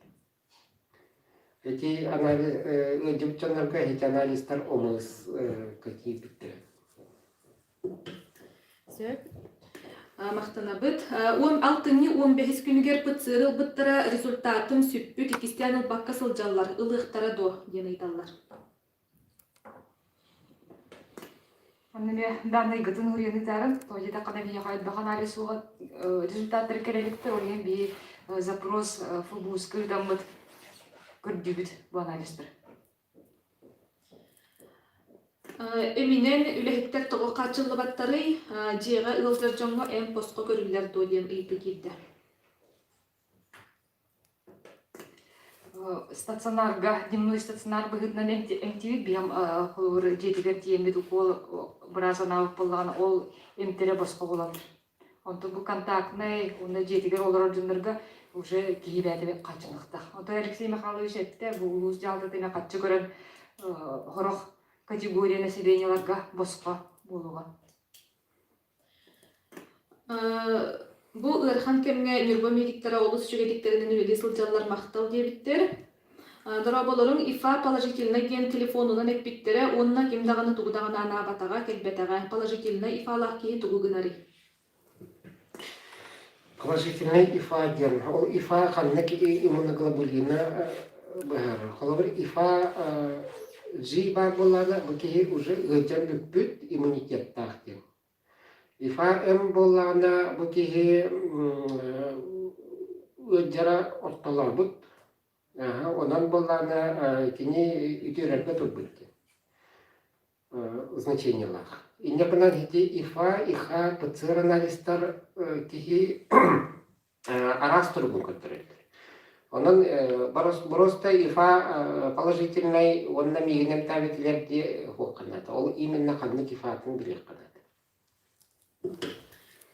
Ити анализ ыалдьыбыт дьоннорго ити анализтар ОМС-ка киирбиттэрэ. Сөп. Махтанабыт. Уон алтынньы уон бэһис күнүгэр ПЦР ылбыттара результатын сүппүт, иккистээн ылбакка сылдьаллар, ылыахтара дуо диэн ыйыталлар. Онно эмиэ данныйгытын уруйан ыытаарыҥ. Тоҕо диэтэххинэ биһиэхэ элбэх анализ суоҕа результаттар кэлэ иликтэр, ол иһин биһи запрос ФБУСка ыытаммыт көрдүүбүт бу анализтары. Эминэн үлэһиттэр тоҕо хааччыллыбаттарый, дьиэҕэ ыалдьар дьоҥҥо эмп босхо көрүллэр дуо диэн ыйытыы киирдэ. Стационарга, дневной стационар быһыытынан эмтиибит. Биһиэм холобур дьиэтигэр тиийэммит укуол быраас анаабыт буоллаҕына, ол эмтэрэ босхо буолаллар. Онтон бу контактнай уонна дьиэтигэр олорор дьоннорго уже киһи бэйэтэ хаччыныахтаах. Оттон Алексей Михайлович эттэ, бу улуус дьаһалтата эмэ хаччы көрөн сорох категория населениеларга босхо буолуоҕа. Бу ыарахан кэмҥэ Ньурба медиктара олус үчүгэйдиктэринэн үлэлии сылдьаллар махтал диэбиттэр. Дорооболоруҥ ИФА положительнай диэн телефонунан эппиттэрэ уонна ким даҕаны тугу даҕаны анаабатаҕа, кэлбэтэҕэ. Положительнай ИФАлаах киһи тугу гынарый? Положительнай ИФА диэн, ол ИФА ханнык иммуноглобулина быһаарар. Холобур, ИФА G баар буоллаҕына, бу киһи уже ыалдьан бүппүт иммунитеттаах диэн. ИФА-М буоллаҕына, бу киһи ыалдьара ортолообут. Онон буоллаҕына, кини үтүөрэргэ турбут диэн значениелаах. Инньэ гынан ити ИФА, ИХА, ПЦР анализтар киһи араас туругун көрдөрөллөр. Онон просто ИФА положительнай уонна миигин эмтээбитилэр диэ уһуохха наада. Ол именно ханнык ИФА-тын билиэххэ наада.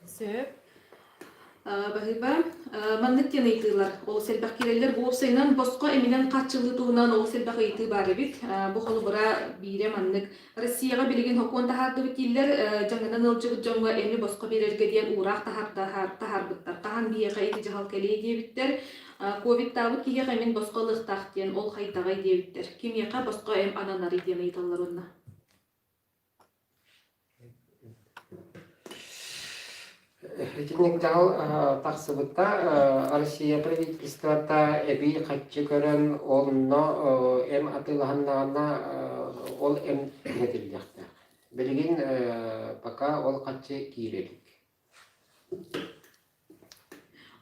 Сөп. Баһыыба. Маннык диэн ыйытыылар олус элбэх киирэллэр. Бу уопсайынан босхо эминэн хааччыллыы туһунан олус элбэх ыйытыы баар эбит. Бу холобура биирэ маннык. Россияҕа билигин сокуон таһаардыбыт дииллэр, дьаҥынан ыалдьыбыт дьоҥҥо эми босхо биэрэргэ диэн уураах таһаарбыттар. Хаһан биһиэхэ ити дьаһал кэлиэ диэбиттэр. Ковидтаабыт киһиэхэ эмин босхо ылыахтаах диэн ол хайдаҕый диэбиттэр. Кимиэхэ босхо эм ананарый диэн ыйыталлар уонна. Итинник дьаһал тахсыбыта Россия правительствота эбии хаччы көрөн онно эм атыылаһыннаҕына ол эм түҥэтиллиэхтээх. Билигин пока ол хаччы киирэ илик.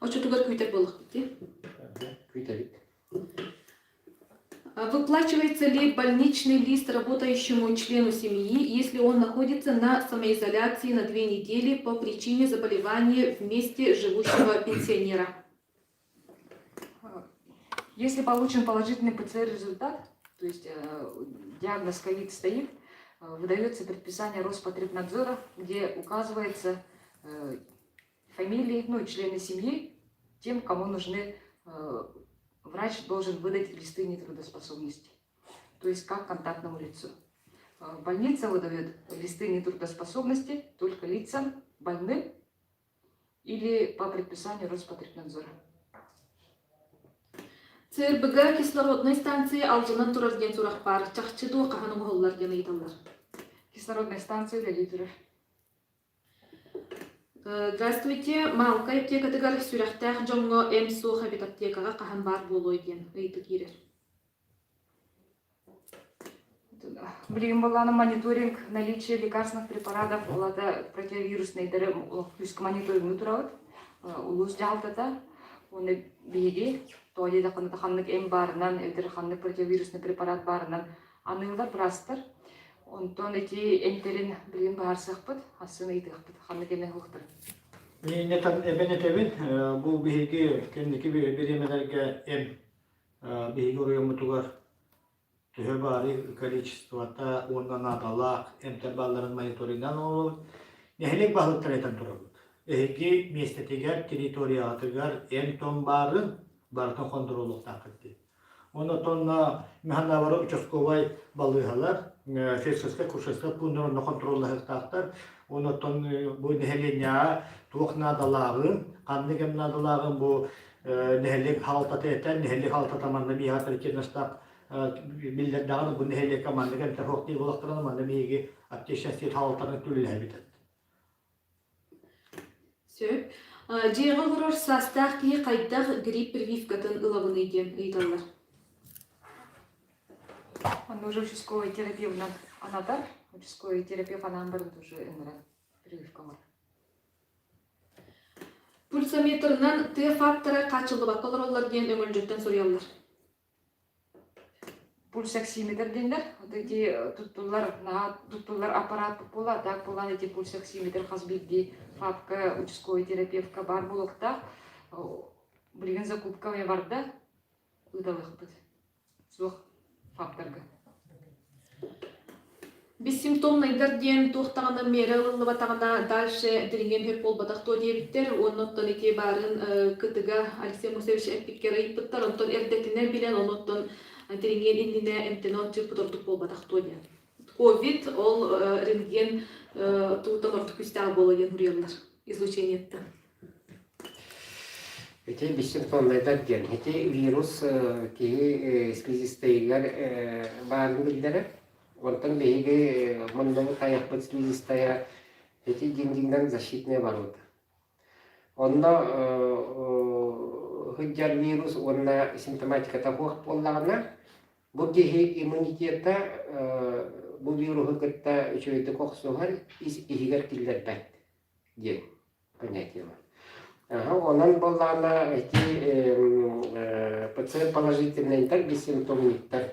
Оччотугар күүтэр буоллахпыт дии. Күүтэбит. Выплачивается ли больничный лист работающему члену семьи, если он находится на самоизоляции на 2 недели по причине заболевания вместе живущего пенсионера? Если получен положительный ПЦР-результат, то есть диагноз ковид стоит, выдается предписание Роспотребнадзора, где указывается фамилии, ну, члены семьи, тем, кому нужны, врач должен выдать листы нетрудоспособности, то есть как контактному лицу. Больница выдает листы нетрудоспособности только лицам больным или по предписанию Роспотребнадзора. ЦРБ-га кислороднай станция алдьанан турар диэн сурах баар. Чахчы дуо хаһан оҥоһуллар диэн ыйыталлар. Кислородная станция үлэлии турар. Здравствуйте, Малка аптекатыгар сүрэхтээх дьоҥҥо эм суох эбит аптекаҕа хаһан баар буолуой диэн ыйытыы киирэр. Билигин буоллаҕына мониторинг наличия лекарственных препаратов улата противовируснайдары күүскэ мониторингы турабыт. Улуус дьаһалтата уонна биһиги тоҕо диэтэххинэ ханнык эм баарынан эбэтэр ханнык противовирусный препарат баарынан аныыллар быраастар. Онтон ити эмтэрин билигин быһаарсыахпыт, асын ыйытыахпыт ханнык эми ылыахтарын. Мин эбэн этэбин, бу биһиги кэнники бириэмэлэргэ эм биһиги оройуоммутугар төһө баары количествота уонна наадалаах эмтэр баалларын мониторинан оҥоробут. Нэһилиэк баһылыктара этэн турабыт. Эһиги миэстэтигэр, территорияҕытыгар эм-том баарын барытын хонтуруоллуохтааххыт диэн. Онтон Михайловары участковай балыыһалар, фельдшерскай-акушерскай пууннар онно хонтуруоллаһыахтаахтар. Онтон бу нэһилиэнньэҕэ туох наадалааҕын, ханнык эм наадалааҕын бу нэһилиэк хаалтата этэр, нэһилиэк хаалтата манна биһиэхэ оперативностаах биллэрдэҕин бу нэһилиэккэ маннык эмтэр суох диир буоллахтарына манна биһиги аптечнай хаалтаны түллэһэбит. Сөп. Дьиэҕэ олорор саастаах киһи хайдах грипп прививкатын ылабыный диэн ыйыталлар. Онно уже участковый терапевтынан анатар. Участковый терапевт анаан баран уже ыҥыран прививка оҥорор. Пульсометрынан тыа фактора хааччыллыбакка олороллор диэн өҥөлдьөттөн суруйаллар. Пульсоксиметр диэннэр вот эти туттуллар наһаа туттуллар аппарат буола так буолан эти пульсоксиметр хас биирдии фапка участковый терапевтка баар буолуохтаах билигин закупка барда ыыталыахпыт суох фаптарга. Бессимптомнайдар диэн туох даҕаны миэрэ ылыллыбатаҕына дальше дириҥиэн сөп буолбатах дуо диэбиттэр уонна оттон ити баарын кытыга Алексей Мусевич эппиккэр ыйыппыттар онтон эрдэтинэ билэн онуттан дириҥиэн иннинэ эмтэнэ отчыппыт ордук буолбатах дуо диэн. Ковид ол рентген тугуттан ордук күүстээх буолуо диэн суруйаллар излучениеттан. Ити бессимптомнайдар диэн ити вирус киһи слизистайыгар баарын биллэрэр. Онтон биһиги муннубут тайахпыт слизистая ити дьиҥ-дьиҥнэн защитная ворота. Онно сылдьар вирус уонна симптоматиката суох буоллаҕына, бу киһи иммунитета бу вируһу кытта үчүгэйдик охсуһар, ис иһигэр киллэрбэт диэн понятиелар. Онон буоллаҕына ити пациент положительныйдар, бессимптомниктар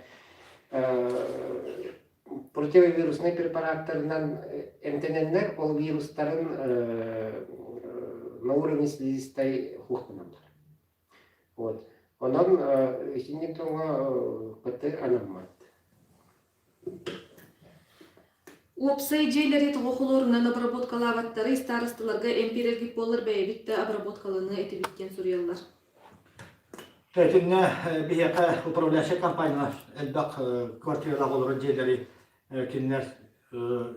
противовируснай препараттарынан эмтэнэннэр, ол вирустарын на уровне слизистой хуохтаналлар. Вот. Онон итинник тоҥо кыты анаммат. Уопсай дьиэлэри тоҕо холуорунан обработкалаабаттарый, старосталарга эмп биэрэргит буоллар бэйэбит да обработкаланыа этибит диэн суруйаллар. Итиннэ биһиэхэ управляющай компаниялар элбэх квартиралаах олорор дьиэлэри кинилэр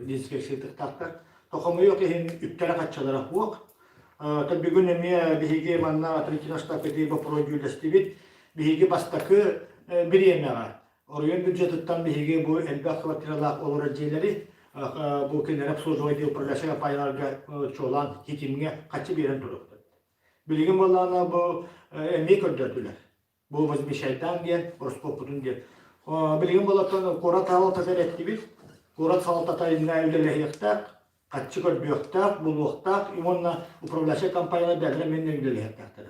дезинфекциялыахтаахтар. Хомойуох иһин үптэрэ-хаччалара суох. Бүгүн эмиэ биһиги манна Третьина штаб ити боппуруоһу дьүүллэстибит. Биһиги бастакы бириэмэҕэ Оройуон бюджетыттан биһиги бу элбэх квартиралаах олорор дьиэлэри бу кинилэри обслуживать управляющай компанияларга чуолаан хитимҥэ хаччы биэрэн туруохтар. Билигин буоллаҕына бу эмиэ көрдөрдүлэр. Бу возмещайдаан диэн, ороскуоппутун диэн. Билигин буоллахтан куорат салалтата эрэттибит. Куорат салалтата иннэ үлэлэһиэхтээх, хаччы көрдүөхтээх, булуохтаах уонна управляющай компаниялар бэйэлэрэ эмиэ үлэлэһиэхтээхтэр.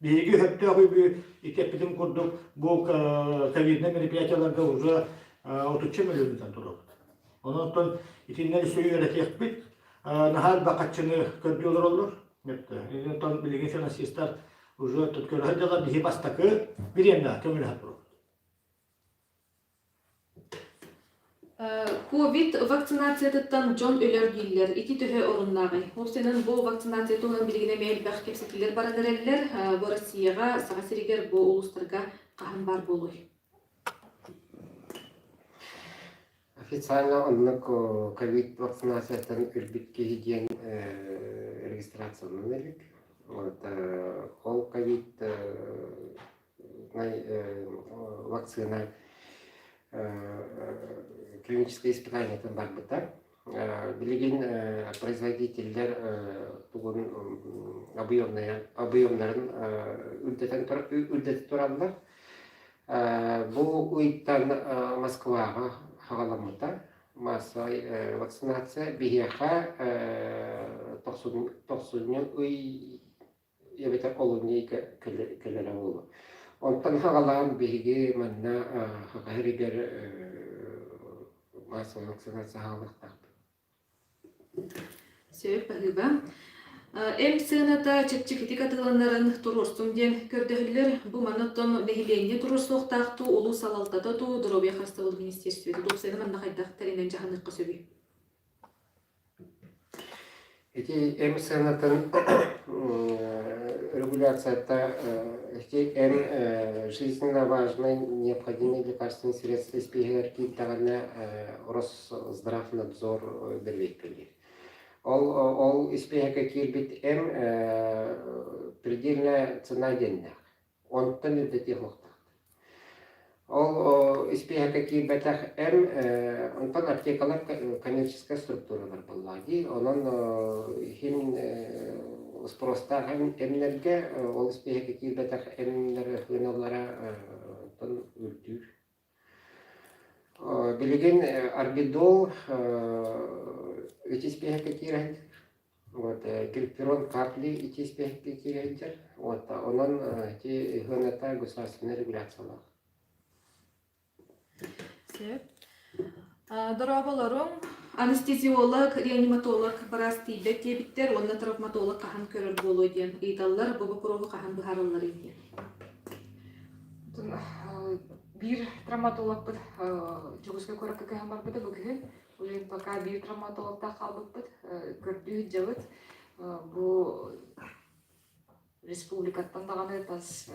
Биһиги сөптөөх үбү ити эппитим курдук бу ковиднай мероприятиеларга уже отучча мөлүйүөнтэн турабыт. Онон итиннэ өссө үөрэтиэхпит. Наһаа элбэх хаччыны көрдүү олороллор. Онтон билигин финансистар уже тут көрө сылдьаллар биһи бастакы бириэмэ көмөлөһө турабыт. Ковид вакцинациятыттан дьон өлөр дииллэр. Ити төһө оруннааҕый? Уопсайынан бу вакцинация туһунан билигин эмиэ элбэх кэпсэтиилэр баран эрэллэр. Бу Россияҕа, Саха сиригэр бу улуустарга хаһан баар буолуой? Официально оннук ковид вакцинацияттан өлбүт киһи диэн регистрацияланан илик. Вот, ол ковид вакцина клиническэй испытаниетын барбыта. Билигин производителлэр тугун объемнарын үрдэтэ тураллар. Бу ыйтан Москваҕа хаҕаламмыта массовай вакцинация биһиэхэ тохсунньу ый эбэтэр олунньу ыйга кэлэрэ буолуо. Онтон саҕалаан биһиги манна Саха сиригэр массовай вакцинация саҕалыахтаахпыт. Сөп, баһыыба. Эмп сыаната чэпчэкитик атыыланарын туруорсуҥ диэн көрдөһөллөр. Бу манна оттон нэһилиэнньэ туруорсуохтаах дуу, улуус салалтата дуу, доруобуйа харыстабылын министиэристибэтэ дуу, уопсайынан манна хайдах тэринэн дьаһаныахха сөбүй? Ити эм сыанатын регуляцията ити эм жизненно важный необходимый лекарственный средства испииһэгэр киирдэҕинэ Росздравнадзор бэрбиэккэлиир. Ол ол испииһэккэ киирбит эм предельная цена диэннээх. Онтон үрдэтиэх уохтаахтар. Ол испииһэккэ киирбэтэх эм онтон аптекалар коммерческай структуралар буоллаҕа дии. Онон иһин спростаах эмнэргэ ол испииһэккэ киирбэтэх эмнэр сыаналара онтон үрдүүр. Билигин Арбидол ити испииһэккэ киирэн Вот, грипперон капли ити испииһэккэ киирэ Вот, онон ити сыаната государственнай регуляциялаах. Сөп. Дорооболоруҥ. Анестезиолог, реаниматолог быраас тиийбэт диэбиттэр уонна травматолог хаһан көрөр буолуо диэн ыйыталлар. Бу боппуруоһу хаһан быһааралларый диэн. Биир травматологпыт Дьокуускай куоракка көһөн барбыта бу күһүн. Ол пока биир травматологтаах хаалбыппыт. Көрдүү сылдьабыт. Бу республикаттан даҕаны тас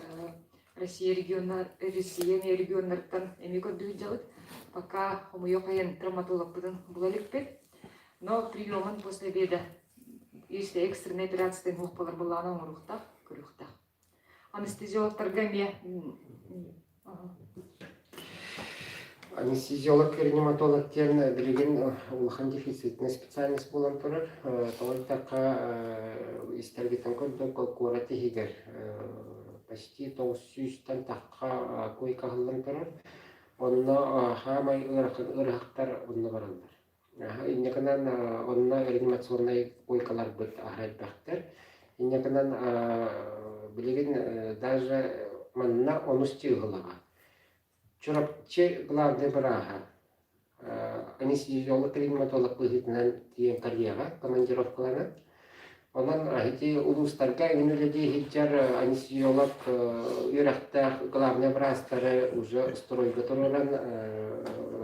Россия регионнар Россия эмиэ регионнарыттан эмиэ көрдүү сылдьабыт. Пока хомуйуох айан травматологпытын була иликпит. Но приемун после обеда если экстренная операция суох буолар былаана оҥоруохтаах, көрүөхтээх. Анестезиологтарга эмиэ Анестезиолог-реаниматолог диэн билигин улахан дефицитнэй специальность буолан турар. Тоҕо диэтэххэ, истэргитин курдук куорат иһигэр почти 900-тэн тахха койка аһыллан турар. Онно хаамай ыарахан ыарыһахтар онно бараллар. Инньэ гынан онно реанимационнай койкаларбыт аһара элбэхтэр. Инньэ гынан билигин даже манна онус чыыһылаҕа. Чурапчы главнай бырааһа анестезиолог-реаниматолог быһыытынан тиийэн кэлиэҕэ командировкаланан. Онон ити улуустарга эҥин үлэлии сылдьар анестезиолог үөрэхтээх главнай быраастары уже стройга туруоран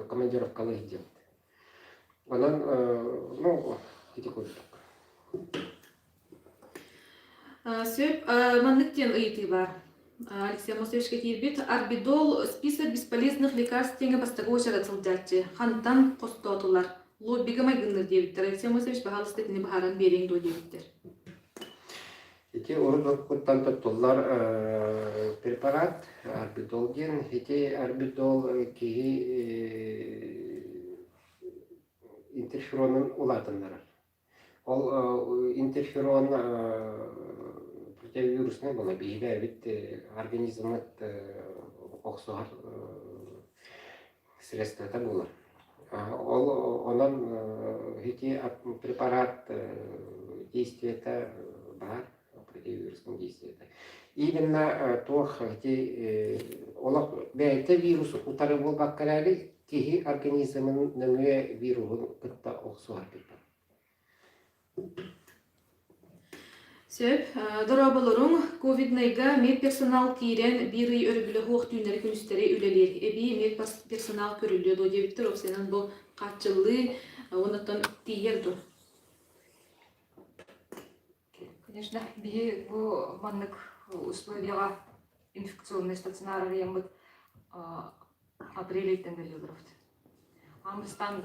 командировкалыы сылдьабыт. Онон, ну, ити курдук. Сөп. Маннык диэн ыйытыы баар. Алексей Амосовичка киирбит. Арбидол список бесполезных лекарств диэҥэ бастакы уочарат сылдьааччы. Хантан хостоотулар? Лоббига майгынныыр диэбиттэр. Алексей Амосович, баһаалыста итини быһааран биэриэҥ дуо диэбиттэр. Ити урут-уруккуттан туттуллар препарат арбидол диэн. Ити арбидол киһи интерферонун улаатыннарар. Ол интерферон противовируснай буолар. Биһиги эбит организммыт охсуһар средствота буолар. Ол онон ити препарат действиета баар, противовирусный действиета. Именно туох ити олох бэйэтэ вирус утары буолбакка эрээри киһи организмын нөҥүө вируһун кытта охсуһар препарат. Сөп. Дорооболоруҥ. Ковиднайга медперсонал киирэн биир ый өрөбүлэ суох түүннэри-күнүстэри үлэлиир. Эбии медперсонал көрүллүө дуо диэбиттэр. Уопсайынан бу хааччыллыы уоннаттан тиийэр дуо? Конечно, биһи бу маннык условияҕа инфекционный стационар арыйаммыт апрель ыйтан бэриллэ олоробут. Аан бастаан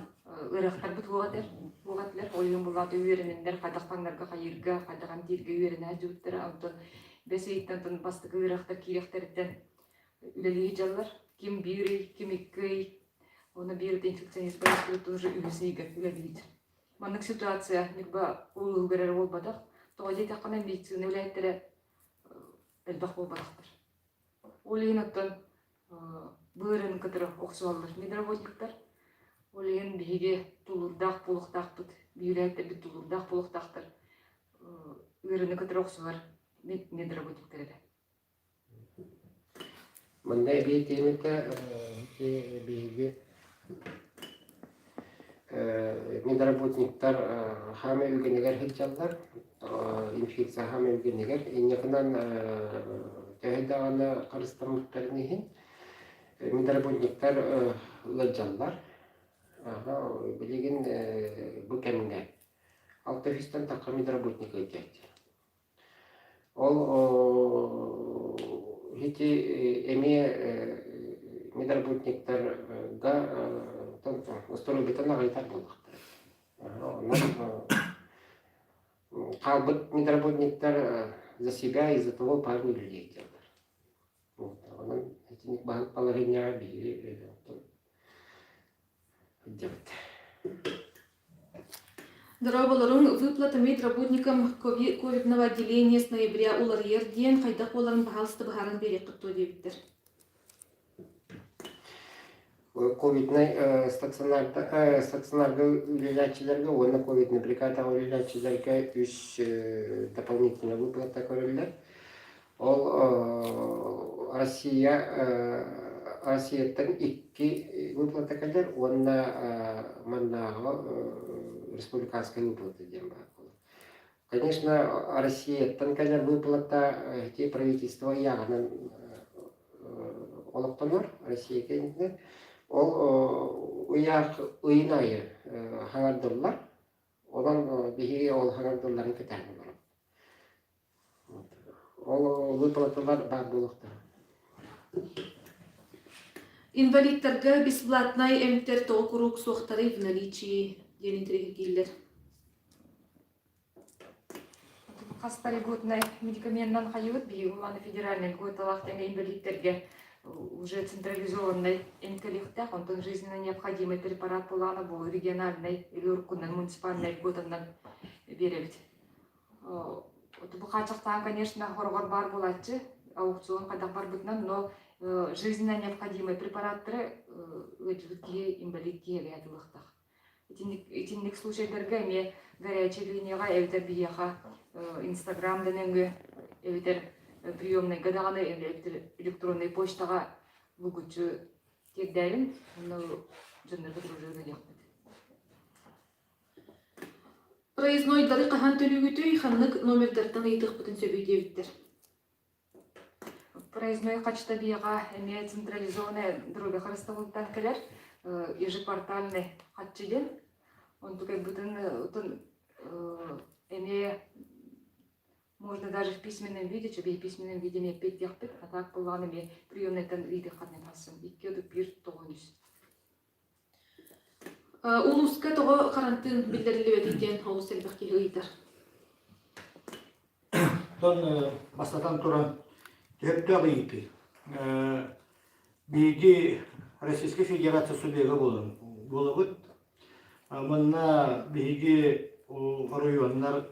ыарахтарбыт уох этэр, уох этилэр. Ол иһин булаата үөрэнэннэр хайдах таҥнарга, хайыырга, хайдах эмтииргэ үөрэнэ сылдьыбыттара. Онтон бэс ыйыттан онтон бастакы ыарахтар киириэхтэриттэн үлэлии дьаллар. Ким биир ый, ким икки ый. Уонна биир инфекционист барыспыт уже үһүс ыйга үлэлиибит. Маннык ситуация Ньурба улууһугар эрэ буолбатах. Тоҕо диэтэххинэ медицина үлэһиттэрэ элбэх буолбатахтар. Ол иһин оттон быарын кытары охсуһаллар медработниктар. Ол иһин биһиги тулуурдаах буолуохтаахпыт, биһилээттэрбит тулуурдаах буолуохтаахтар. Ыарыыны кытары охсуһар медработниктар эрэ. Манна эбии тиэмэтэ биһиги медработниктар хаамай үгэнигэр сылдьаллар, инфекция хаамай үгэнигэр. Инньэ гынан төһө даҕаны харыстаммыттарын иһин медработниктар ыалдьаллар. Билигин бу кэмҥэ алта үстэн тахха медработник ыалдьааччы. Ол ити эмиэ медработниктарга устуруйбутун аҕыйатар буоллахтара. Онон хаалбыт медработниктар за себя и за того пару людей дииллэр. Онон итинник балаһыанньаҕа биһиги сылдьабыт. Дорооболоруҥ, выплата медработникам ковидного отделения с ноября уларыйар диэн хайдах буоларын баһаалыста быһааран биэриэххит дуо диэбиттэр. Ковиднай стационарга стационарга үлэлээччилэргэ уонна ковидный бригадаҕа үлэлээччилэргэ үс дополнительная выплата көрүллэр. Ол Россия Россияттан икки выплата кэлэр уонна маннааҕы республиканскай выплата диэн баар буолар. Конечно, Россияттан кэлэр выплата ити правительство ыйааҕынан олохтонор Россия кэннинэн. Ол ыйаах ыйын аайы хаҥардыллар. Онон биһиги ол хаҥардылларын кэтээн олоробут. Ол выплаталар баар буолуохтара. Инвалидтарга бесплатнай эмтэр тоҕо куруук суохтарый в наличии диэн интэриэһиргииллэр. Хаста льготнай медикаменынан хайыбыт биһиги улахан федеральнай льготалаах тэҥэ инвалидтэргэ уже централизованнай эмтэлиэхтээх, онтон жизненно необходимый препарат былаана бу региональнай или уруккунан муниципальнай льготанан биэрэбит. Бу хааччахтаан, конечно, хороҕор баар буолааччы, аукцион хайдах барбытынан, но жизненно необходимый препараттары ыалдьыбыт киһи инвалид киһи эбээт ылыахтаах. Итинник, итинник случайдарга эмиэ горячай линияҕа эбэтэр биһиэхэ Инстаграм да нөҥүө эбэтэр приемнайга даҕаны электроннай почтаҕа булгуччу тиэрдээрин, онно дьоннорго дружи ыытыахпыт. Проезднойдары хаһан төлүүгүтүй, ханнык номердартан ыйытыахпытын сөбүй диэбиттэр. Проездной хаччыта эмиэ централизованная дорога харыстабылтан кэлэр ежеквартальный хаччы диэн. Онтукайбытын эмиэ можно даже в письменном виде, чөбей письменном виде эмиэ эппиэттиэхпит, а так буоллаҕына эмиэ приемнайтан ыйытыаххытын тахсан 2 31 9 Улууска тоҕо харантыын биллэриллибэтий диэн олус элбэх киһи ыйытар. Оттон бастатан туран төһөттөөх ыйытыы. Биһиги Российскай Федерация субъега буолабыт. Манна биһиги оройуоннар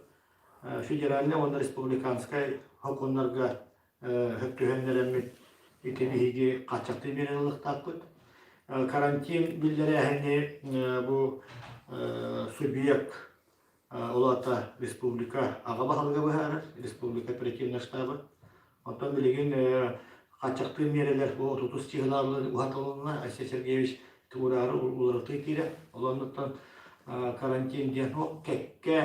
федеральнай уонна республиканскай сокуоннарга хөптүһэннэрэммит ити биһиги хааччахтыы биэрэн ылыахтаахпыт. Карантин биллэрээһини бу субъект ол аата республика аҕа баһылыга быһаарар, республика оперативнай штаба. Оттон билигин хааччахтыыр миэрэлэр бу 30 чыһылааллар уһатылынна. Айсен Сергеевич туораары уларытыы киирэ. Ол оннуттан карантин диэн кэккэ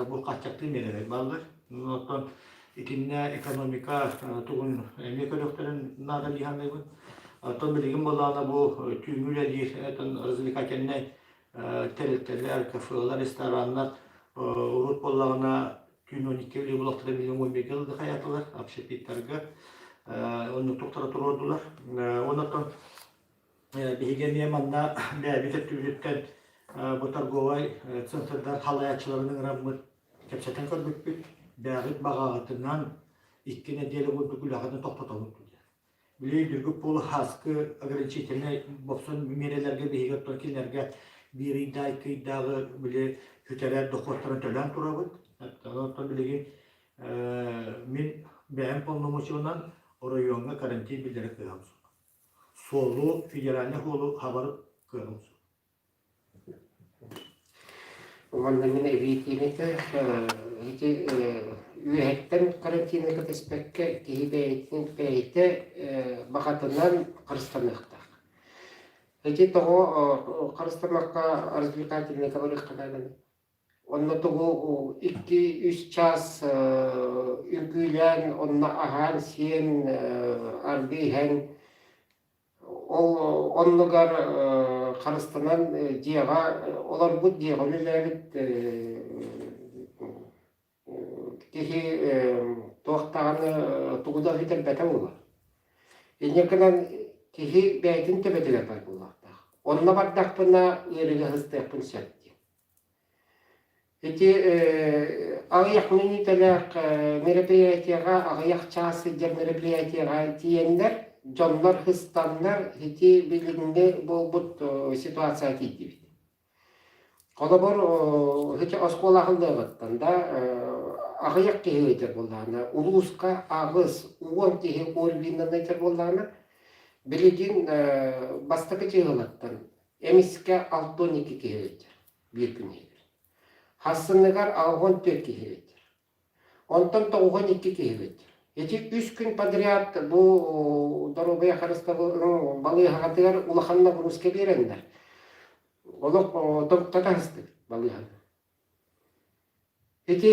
бу хааччахтыыр миэрэлэр бааллар. Оттон итиннэ экономика тугун эмиэ көрүөхтэрин наада дии саныыбын. Оттон билигин буоллаҕына бу түүҥҥү үлэлиир развлекательнай тэрилтэлэр, кафелар, рестораннар урут буоллаҕына түүн 12 үлэ булахтара билигин 11 ылга хайаатылар общепиттарга оннук туктара туруордулар. Оннуттан биһиги эмиэ манна бэйэбит өттүбүтүттэн бу торговай центрдар халайааччыларын ыҥыраммыт кэпсэтэн көрбүппүт. Бэйэҕит баҕаҕытынан 2 нэдиэлэ курдук үлэҕитин тохтотобут диэн. Били Дүргүк полуһааскы ограничительнай бопсон миэрэлэргэ биһиги оттон кинилэргэ биир ыйдаах, 2 ыйдааҕы били сүтэрэр дохуоттарын төлөөн турабыт. Оттон билигин мин бэйэм полномочиянан оройуоҥҥа карантин биллэрэ кыаҕым суох. Суолу, федеральнай суолу хабар кыаҕым суох. Уонна мин эбии этэ, ити үөһэттэн карантины кэтэспэккэ киһи бэйэтин бэйэтэ баҕатынан харыстаныахтаах. Ити тоҕо харыстаммакка развлекательныйга барыахха нааданы? Онно тугу 2-3 чаас үҥкүүлээн, онно аһаан-сиэн, аргы иһэн Ол оннугар харыстанан дьиэҕэ олорбут, дьиэҕэ үлэлээбит киһи туох даҕаны тугу да сүтэрбэтэ буолар. Инньэ гынан киһи бэйэтин төбөтүгэр бар буолуохтаах. Онно бардахпына ыарыыга сыстыахпын сөп диэн. Ити аҕыйах мүнүүтэлээх мероприятиеҕа, аҕыйах чаас сылдьар мероприятиеҕа тиийэннэр, дьоннор ыстаннар ити билиҥҥи буолбут ситуация тиийдибит. Холобур, ити оскуола аһыллыаҕыттан да аҕыйах киһи ыйытар буоллаҕына, улууска 80 киһи ОРВИ-нан ыйытар буоллаҕына, билигин бастакы чыыһылаттан эмискэ 62 киһи ыйытар биир күн иһигэр. Хассыныгар 64 киһи эбиттэр. Онтон 92 киһи эбиттэр. Ити 3 күн подряд бу доруобуйа харыстабылын балыыһаҕатыгар улахан нагрузка биэрэннэр олох тохтото сыстыбыт балыыһаны. Ити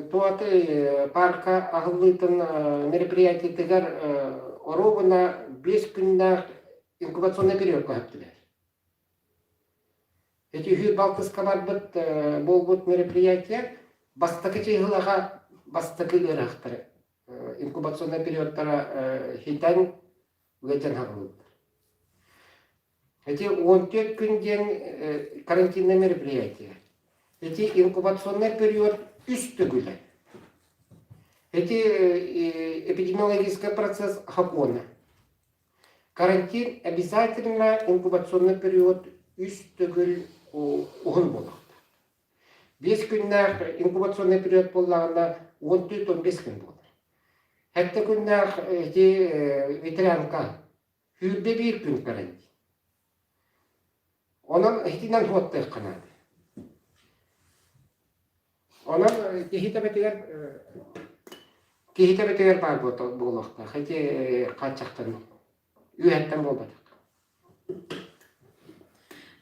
туаты парка аһыллыытын мероприятиетыгар. Оруобуна биэс күннээх инкубационнай периодка сөптүлэр. Ити үһү балтыска барбыт буолбут мероприятие бастакы чыыһылаҕа бастакы ыарахтары инкубационнай периодтара хитэн ыалдьан хаалбыттар. Ити 14 күн диэн карантинное мероприятие. Ити инкубационный период үс төгүлэ. Ити эпидемиологический процесс хапона. Карантин обязательно инкубационный период үс төгүл уһун буолуохтаах. Биэс күннээх инкубационный период буоллаҕына 14-15 күн буолар. Сэттэ күннээх ити ветерянка 21 күн карантин. Онон итинэн суоттуохха наада. Онон киһи төбөтүгэр киһи төбөтүгэр баар буолуохтаах. Ити хааччахтан үөһэттэн буолбатах.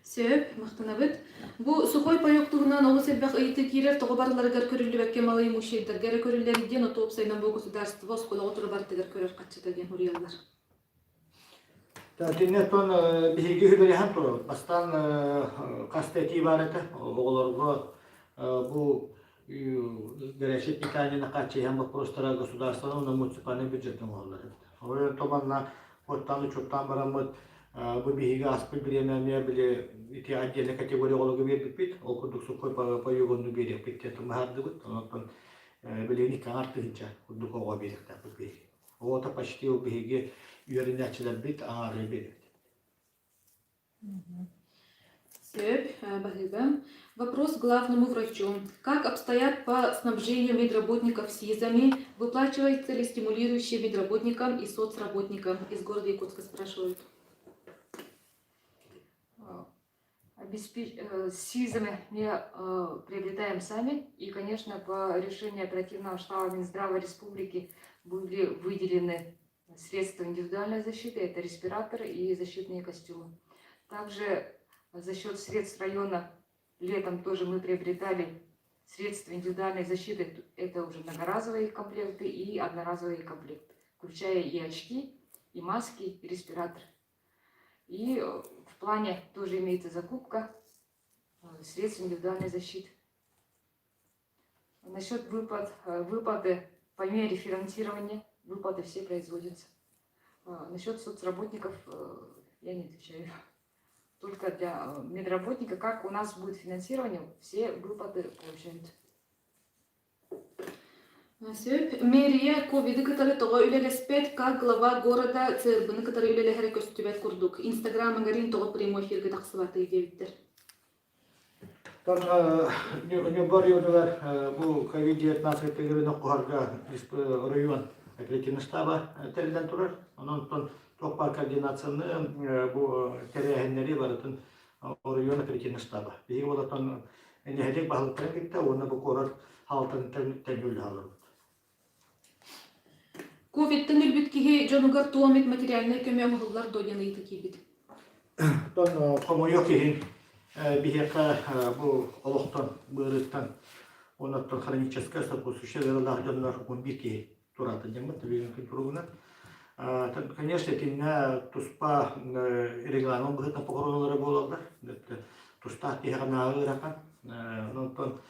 Сөп, махтанабыт. Бу сухой паёк туһунан олус элбэх ыйытыы киирэр, тоҕо барыларыгар көрүллүбэккэ малоимущайдарга эрэ көрүллэр диэн оту уопсайынан бу государство оскуолаҕа тура бартыгар көрөр хаччыта диэн суруйаллар. Итиннэ оттон биһиги үбэлэһэн турабыт. Бастаан хас да этии баар этэ. Оҕолорго бу горячее питание хааччыйан боппуруостара государственнай уонна муниципальнай бюджеттан оҥоһуллар эбит. Ол томанна оттан учуоттаан бараммыт бу биһиги ааспыт бириэмэ эмиэ били ити отдельная категория оҕолорго биэрбиппит. Ол курдук сухой паёгунну биэриэхпит диэн быһаардыбыт. Онон билигин икки аҥар тыһыынча курдук оҕо биэриэхтээхпит биһиги. Оҕото почти ол биһиги үөрэнээччилэрбит аҥаары биэрэбит. Сөп, баһыыба. Вопрос главному врачу. Как обстоят по снабжению медработников СИЗами? Выплачивается ли стимулирующие медработникам и соцработникам? Из города Якутска спрашивают. СИЗами мы приобретаем сами. И, конечно, по решению оперативного штаба Минздрава Республики были выделены средства индивидуальной защиты, это респираторы и защитные костюмы. Также за счет средств района летом тоже мы приобретали средства индивидуальной защиты, это уже многоразовые комплекты и одноразовые комплекты, включая и очки, и маски, и респираторы. И в плане тоже имеется закупка средств индивидуальной защиты. Насчет выплат, выплаты по мере финансирования, выплаты все производятся. Насчет соцработников я не отвечаю. Только для медработника, как у нас будет финансирование, все выплаты получают. Сөп. Мэрия ковиды кытары тоҕо үлэлэспэт, как глава города ЦРБ-ны кытары үлэлэһэрэ көстүбэт курдук. Инстаграм-ҥарин тоҕо прямой эфиргэ тахсыбатый диэбиттэр. Ньурба оройуонугар бу COVID-19 тыгырын оххоһорго оройуон оперативный штаба тэриллэн турар. Онон туох баар координацияны бу тэрээһиннэри барытын оройуон оперативный штаба. Биһиги олортон нэһилиэк баһылыктарын кытта уонна бу куорат хаалтан тэҥҥэ олорбут. Ковидтан өлбүт киһи дьонугар туом эмит материальнай көмө оҥоһуллар дуо диэн ыйытыы киирбит. Оттон хомойуох иһин биһиэхэ бу олохтон, быарыттан оннуттан хроническай сопутствующай ыарыылаах дьоннор 11 киһи тураатын дьаммыт бүгүҥкү туругунан. Конечно, итиннэ туспа регламент быһыытынан похоронолара буолаллар. Тустаах киһиэхэ нааҕы ыарахан. Онтон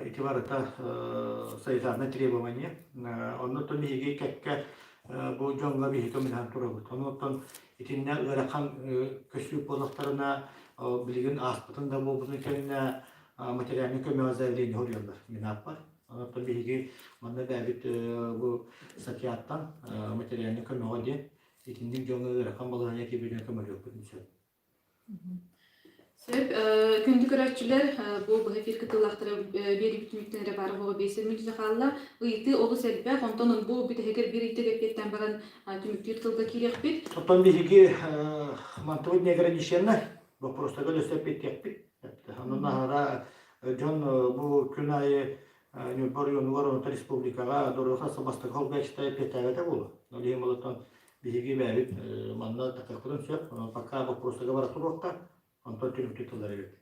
ити барыта санитарнай требование. Оннуттан биһиги кэккэ бу дьоҥҥо биһиги көмөлөһөн турабыт. Онуттан итиннэ ыарахан көстүү буоллахтарына билигин ааспытын да буолбутун кэннэ материальнай көмөҕө заявление суруйаллар мин ааппар. Онон биһиги манна бэйэбит бу статьяттан материальнай көмөҕө диэн итинник дьоҥҥо ыарахан балаһыанньа киирбитин көмөлүөхпүтүн сөп. Сөп. Күндү көрөөччүлэр, бу быһа эфир кытыылаахтара биэрии түмүктэн эрэ баар буола биэс мүнүүтэ хаалла. Ыйытыы олус элбэх, онтон бу бүтэһигэр биир ыйытык эппиэттээн баран түмүктүүр тылга киириэхпит. Оттон биһиги мантыбыт неограниченно боппуруостарга өссө эппиэттиэхпит. Онон аһара дьон бу күн аайы Ньурба оройуонугар онто республикаҕа доруобуйа бастакы холбооччута эппиэттээбэтэ буолуо. Ол иһин болоттон биһиги бэйэбит манна такыахпытын сөп. Пока боппуруостарга бара туруохха, онтон түмүктүү тыллар эбит.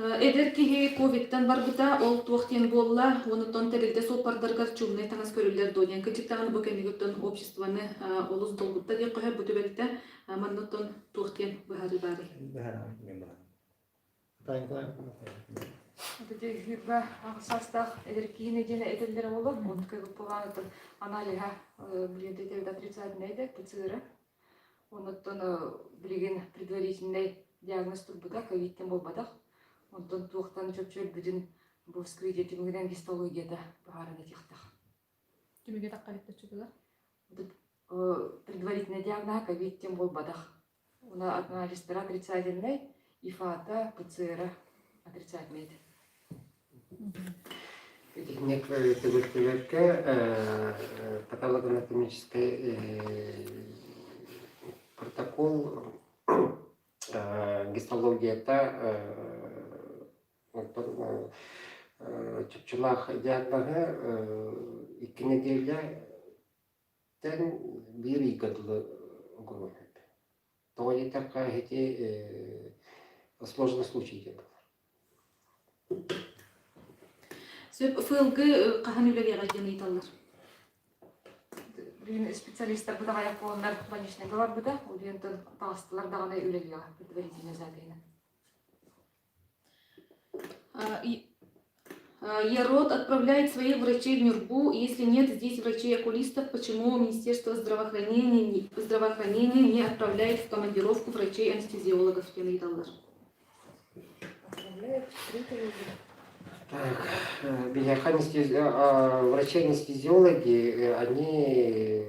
Эдэр киһи ковидтан барбыта, ол туох диэн буолла, онуттан тэрилтэ суоппардарыгар чуумнай таҥас көрүллэр дуо диэн кырдьык даҕаны бу кэннигиттэн обществоны олус долгутта диэххэ сөп бу түбэлтэ. Манныттан туох диэн быһаарыы баарый? Ити саастаах эдэр киһини диэн этэллэрэ буолуо. Онтукай буолаанытын аналиһа билигин тэтэбит отрицательнай да ПЦР. Онуттан билигин предварительнай диагноз турбута, ковидтэн буолбатах. Онтон туохтан чопчу өлбүтүн бу вскрытие түмүгүнэн гистологията быһааран этиэхтэх. Түмүгэ тахха чутугар? Предварительный диагноз ковид диэн буолбатах. Уна анализтара отрицательный, ИФАта, ПЦР отрицательный этэ. Итинник төгүлтүбэккэ патологоанатомическай протокол гистологията оттон чопчулаах диагноһы 2 нэдиэлэттэн биир ыйга дылы оҥоруон сөп. Тоҕо диэтэххэ ити сложный случай диэн буолар. Сөп ФЛГ хаһан үлэлиэҕэй диэн ыйыталлар. Билигин специалистарбыт аҕыйах буоланнар больничныйга барбыта. Ол таҕыстылар даҕаны үлэлиэҕэ предварительная запиһынан. ЕРОД отправляет своих врачей в Нюрбу. Если нет здесь врачей-окулистов, почему Министерство здравоохранения не отправляет в командировку врачей-анестезиологов диэн ыйыталлар. Так, биһиэхэ врачи-анестезиологи, они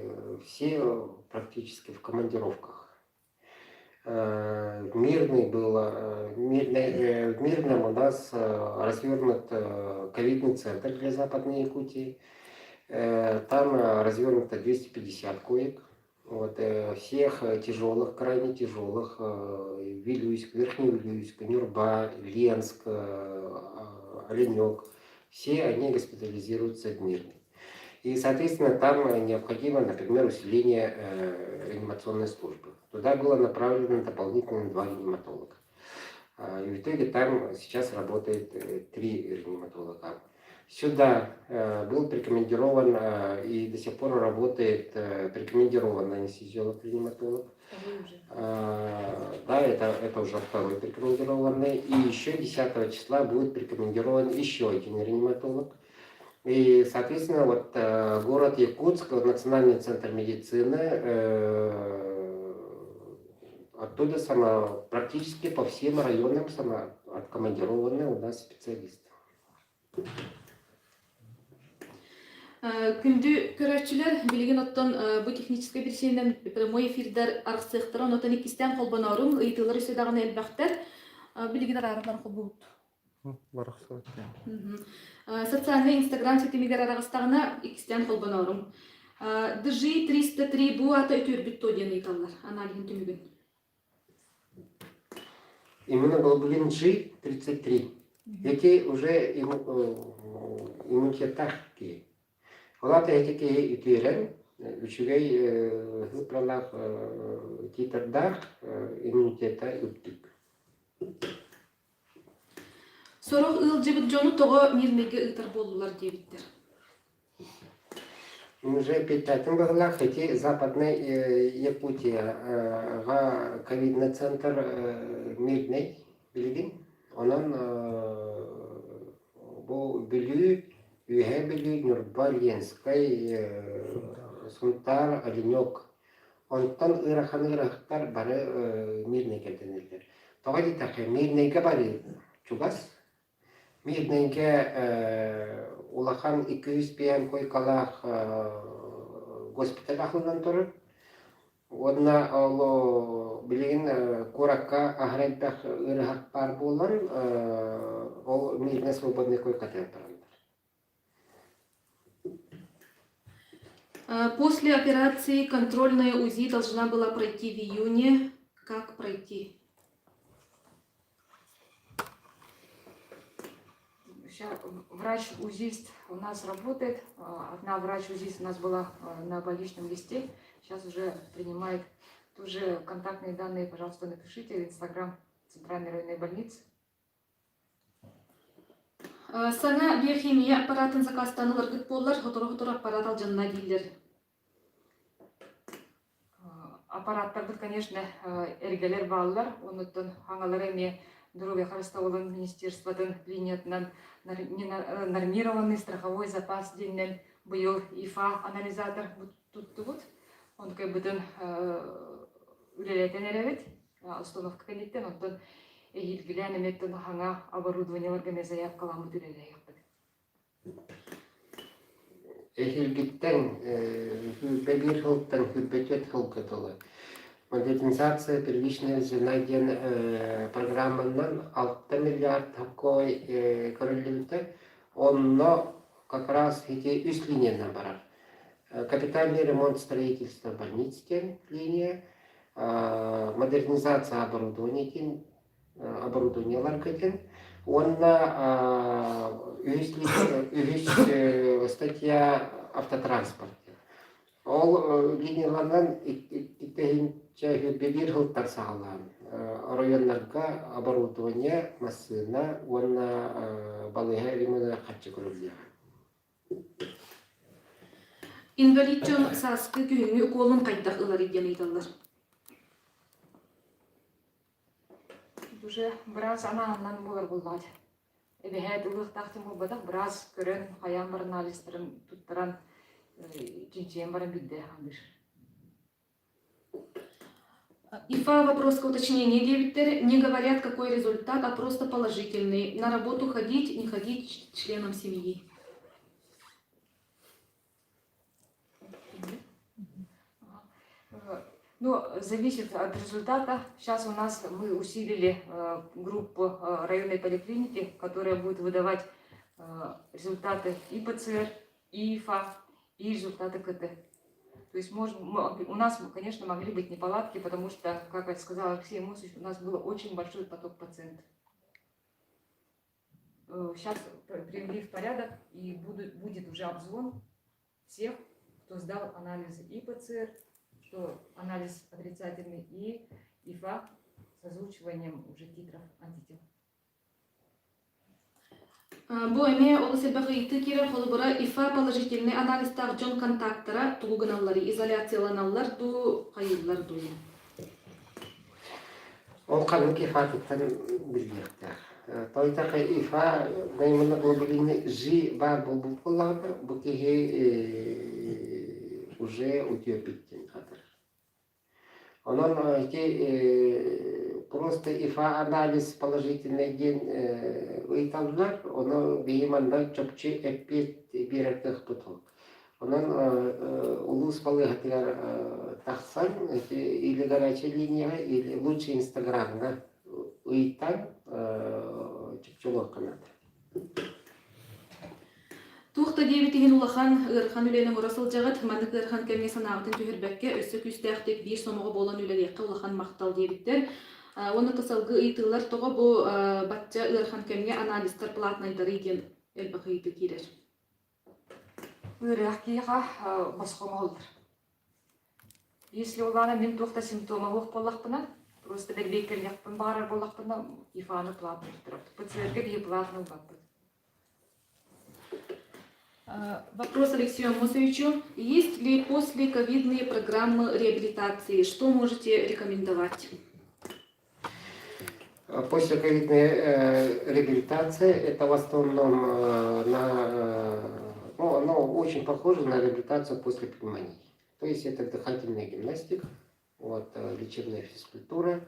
все практически в командировках. Мирный было, Мирный, в Мирном у нас развернут ковидный центр для Западной Якутии. Там развернуто 250 коек. Вот, всех тяжелых, крайне тяжелых, Вилюйск, Верхний Вилюйск, Нюрба, Ленск, Оленек, все они госпитализируются в Мирный. И, соответственно, там необходимо, например, усиление реанимационной службы. Туда было направлено дополнительно два реаниматолога. И в итоге там сейчас работает три реаниматолога. Сюда был прикомандирован и до сих пор работает прикомандирован анестезиолог-реаниматолог. Да, это уже второй прикомандированный. И еще 10 числа будет прикомандирован еще один реаниматолог. И, соответственно, вот город Якутск, Национальный центр медицины, оттуда сама, практически по всем районам сама откомандированы у нас специалисты. Күндү көрөөччүлэр, билигин оттон бу техническэй биричиинэн прямой эфирдэр арахсыахтара, онтон иккистээн холбонооруҥ, ыйытыылар өссө даҕаны элбэхтэр. Билигин араарылар холбубут. Социальнай инстаграм ситимигэр араҕыстаҕына иккистээн холбонооруҥ. Дыжи 303 бу аата үтүөрбүт дуо диэн ыйыталлар аналиһын түмүгүн. Иммуноглобулин G33. Эти уже иммунитеттаах киһи. Ол аата ити киһи үтүөрэн, үчүгэй ыһыыппаралаах титрдаах иммунитета үрдүк. Сорох ыалдьыбыт дьону тоҕо Мирнэйгэ ыытар буоллулар диэбиттэр. Уже пятым быһылаах ити Западной Якутияҕа ковидный центр Мирнэй билигин. Онон бу Бүлүү, Үөһээ Бүлүү, Ньурба, Ленскэй, Сунтаар, Оленек Онтон ыарахан ыарахаттар бары Мирнэйгэ дэнэллэр. Тоҕо диэтэххэ, Мирнэйгэ барыы чугас. Мирнэйгэ улахан 205 койкалаах госпиталь аһыллан турар. Уонна ол билигин куоракка аһара элбэх ыарыһах баар буолан, ол Мирнэй свободный койкатыгар бараллар. После операции контрольное УЗИ должна была пройти в июне. Как пройти? Врач-УЗИст у нас работает. Одна врач-УЗИст у нас была на больничном листе. Сейчас уже принимает тоже контактные данные, пожалуйста, напишите в Инстаграм Центральной районной больницы. Саҥа биохимия аппараатын сакаастаан ыларгыт буоллар, сотору-сотору аппараат алдьанна дииллэр. Аппарааттарбыт, конечно, эргэлэр бааллар. Оннуттан хаҥалара эмиэ Здоровье харыстабылын министерствотын линиятынан нормированный страховой запас диэнинэн быйыл ИФА анализатор туттубут. Онтукайбытын үлэлэтэн эрэбит. Установка кэнниттэн онтон эһиилгилээн эмиэттэн хаҥа оборудованиеларга эмиэ заявкаламмыт үлэлэһиэхпит. Эһиилгиттэн 21 сылтан 24 сылга дылы модернизация первичного звена диэн программанан 6 миллиард такой көрүллүбүтэ. Онно как раз ити үс линиянан барар. Капитальный ремонт строительства больниц диэн линия, модернизация оборудования диэн оборудованиеларга диэн уонна үһүс үһүс статья автотранспорт диэн. Ол линияларынан икки биир сылтан саҕалаан оройуоннарга оборудование, массыына уонна балыыһа ремонугар харчы көрүллүөҕэ. Инвалид дьон сааскы күһүҥҥү укуолун хайдах ыларый диэн ыйыталлар. Уже быраас анаанынан буолар буоллаҕа. Эбэһээт ылыахтаах диэн буолбатах, быраас көрөн, хайаан бар анализтарын туттаран, чинчийэн баран билдэ аныыр. ИФА вопроска уточнение диэбиттэр. Не говорят, какой результат, а просто положительный. На работу ходить, не ходить членам семьи. Ну, зависит от результата. Сейчас у нас мы усилили группу районной поликлиники, которая будет выдавать результаты и ПЦР, и ИФА, и результаты КТ. То есть может, у нас, конечно, могли быть неполадки, потому что, как сказал Алексей Мусович, у нас был очень большой поток пациентов. Сейчас привели в порядок и будет уже обзвон всех, кто сдал анализы и ПЦР, что анализ отрицательный, и ИФА с озвучиванием уже титров антител. Бу эмиэ олус элбэх ыйытыы киирэр, холобура, ИФА положительнай анализтаах дьон контактара тугу гыналларый, изоляцияланаллар дуу, хайыыллар дуу? Ол ханнык ИФА-тыттан биллиэхтээх. Тойтаха ИФА иммуноглобулины G баар буолбут буоллаҕына, бу киһи уже утуйбут диэн аатырар. Онон ити просто ИФА анализ положительный диэн ыйыталлар, ону биһи манна чопчу эппиэт биэрэр кыахпыт суох. Онон улуус балыыһатыгар тахсан ити или горячая линияҕа, или лучше Инстаграмҥа ыйтан чопчулуохха наада. Туох да диэбит иһин улахан, ыарахан үлэни оҥоро сылдьаҕыт. Маннык ыарахан кэмҥэ санааҕытын түһэрбэккэ, өссө күүстээхтик биир сомоҕо буолан үлэлиэххэ улахан махтал диэбиттэр. Уонна салгыы ыйытыылар тоҕо бу бачча ыарахан кэмҥэ анализтар платнайдарый диэн элбэх ыйытыы киирэр. Ыарыһах киһиэхэ босхо оҥоһуллар. Если улаана мин туох да симптома суох буоллахпына, просто бэрбиэккэлиэхпин баҕарар буоллахпына, ИФА-ны платно туттарабыт. ПЦР-гэ биһи платно ылбаппыт. Вопрос Алексею Амосовичу. Есть ли послековидные программы реабилитации? Что можете рекомендовать? Послековидная реабилитация – это в основном на, ну, оно очень похоже на реабилитацию после пневмонии. То есть это дыхательная гимнастика, вот, лечебная физкультура.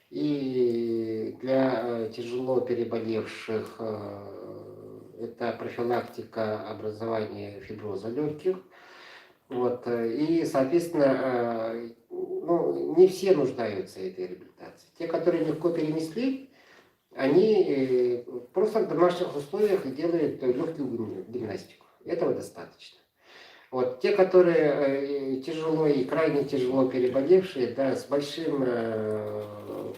И для тяжело переболевших это профилактика образования фиброза легких. Вот, и, соответственно, ну, не все нуждаются в этой реабилитации. Те, которые легко перенесли, они просто в домашних условиях делают легкую гимнастику. Этого достаточно. Вот, те, которые тяжело и крайне тяжело переболевшие, да, с большим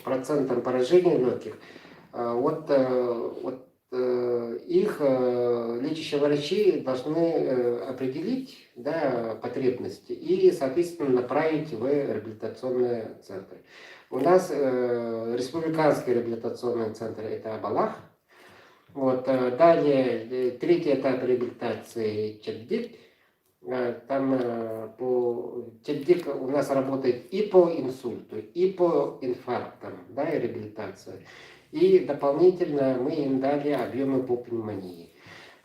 процентом поражения легких, вот, вот их лечащие врачи должны определить, да, потребности и, соответственно, направить в реабилитационные центры. У нас республиканский реабилитационный центр – это Абалах. Вот, далее третий этап реабилитации Чебдик. Там по Чебдик у нас работает и по инсульту, и по инфарктам, да, и реабилитация. И дополнительно мы им дали объемы по пневмонии.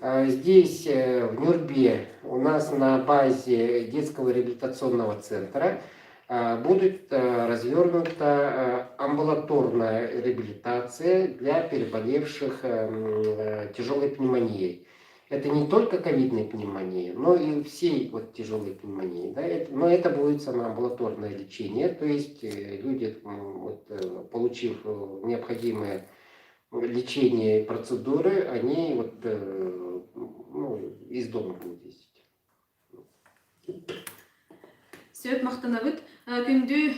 Здесь, в Нюрбе, у нас на базе детского реабилитационного центра будет развернута амбулаторная реабилитация для переболевших тяжелой пневмонией. Это не только ковидной пневмония, но и всей вот тяжелой пневмонии. Да? Это, но это будет самоамбулаторное лечение, то есть люди, вот, получив необходимое лечение и процедуры, они вот, ну, из дома будут ездить. Сөп махтанабыт. Күндү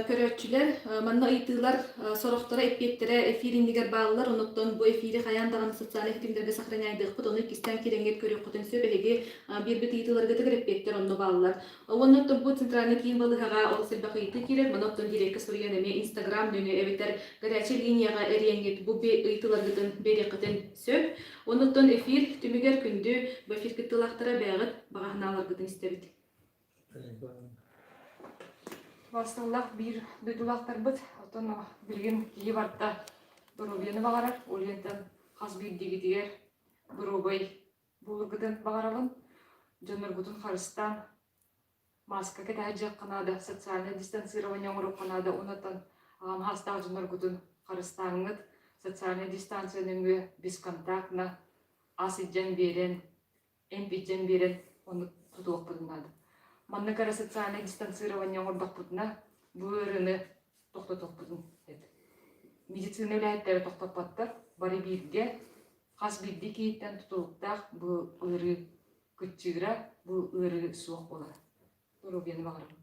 көрөөччүлэр, манна ыйытыылар сорохторо эппиэттэрэ эфир иннигэр бааллар, онуттан бу эфири хайаан даҕаны социальнай ситимнэргэ сохраняйдыахпыт, ону иккистээн киирэҥҥит көрүөххүтүн сөп, эһиги биэрбит ыйытыыларгытыгар эппиэттэр онно бааллар. Уонна оттон бу центральный киин балыыһаҕа олус элбэх ыйытыы киирэр, маны оттон дирекка суруйан эмиэ Инстаграм нөҥүө эбэтэр горячай линияҕа эрийэҥҥит бу ыйытыыларгытын биэриэххитин сөп. Онуттан эфир түмүгэр күндү бу эфир кыттыылаахтара бэйэҕит баҕа санааларгытын истэбит. Бастыллах биир дойдулаахтарбыт, оттон билигин киһи барда доруобуйаны баҕарар, ол иһинтэн хас биирдиигитигэр доруобай буоларгытын баҕарабын, дьонноргутун харыстаан, Мааска кэтэһэ наада, социальнай дистанцирование оҥоруохха наада уонна аҕам саастаах дьонноргутун харыстааҥҥыт, социальнай дистанция нөҥүө бесконтактно ас илдьэн биэрэн, эмп илдьэн биэрэн оннук тутуохпутун наада. Маннык эрэ социальнай дистанцирование оҥордохпутуна бу ыарыыны тохтотуохпутун сөп. Медицина үлэһиттэрэ тохтоппоттор, бары бииргэ хас биирдии киһиттэн тутулуктаах бу ыарыы кыччыыра бу ыарыы суох буолар. Доруобуйаны баҕарабын.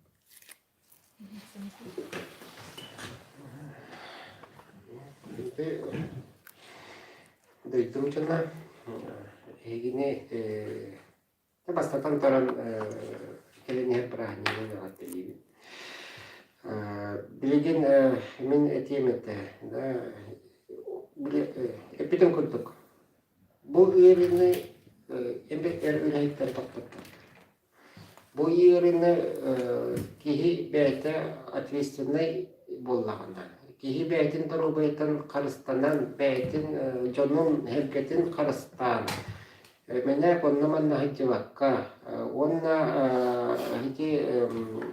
Дойдум дьоно эһигини бастатан туран кэлин иһэр бырааһынньыгын эҕэрдэлиибин. Билигин мин этиэм этэ, да, эппитим курдук, Бу ыарыыны эр үлэһиттэр тохтоттор. Бу ыарыыны киһи бэйэтэ ответственнай буоллаҕына, киһи бэйэтин доруобуйатын харыстанан, бэйэтин дьонун сэргэтин харыстаан, мэнээк онно-манна сылдьыбакка уонна ити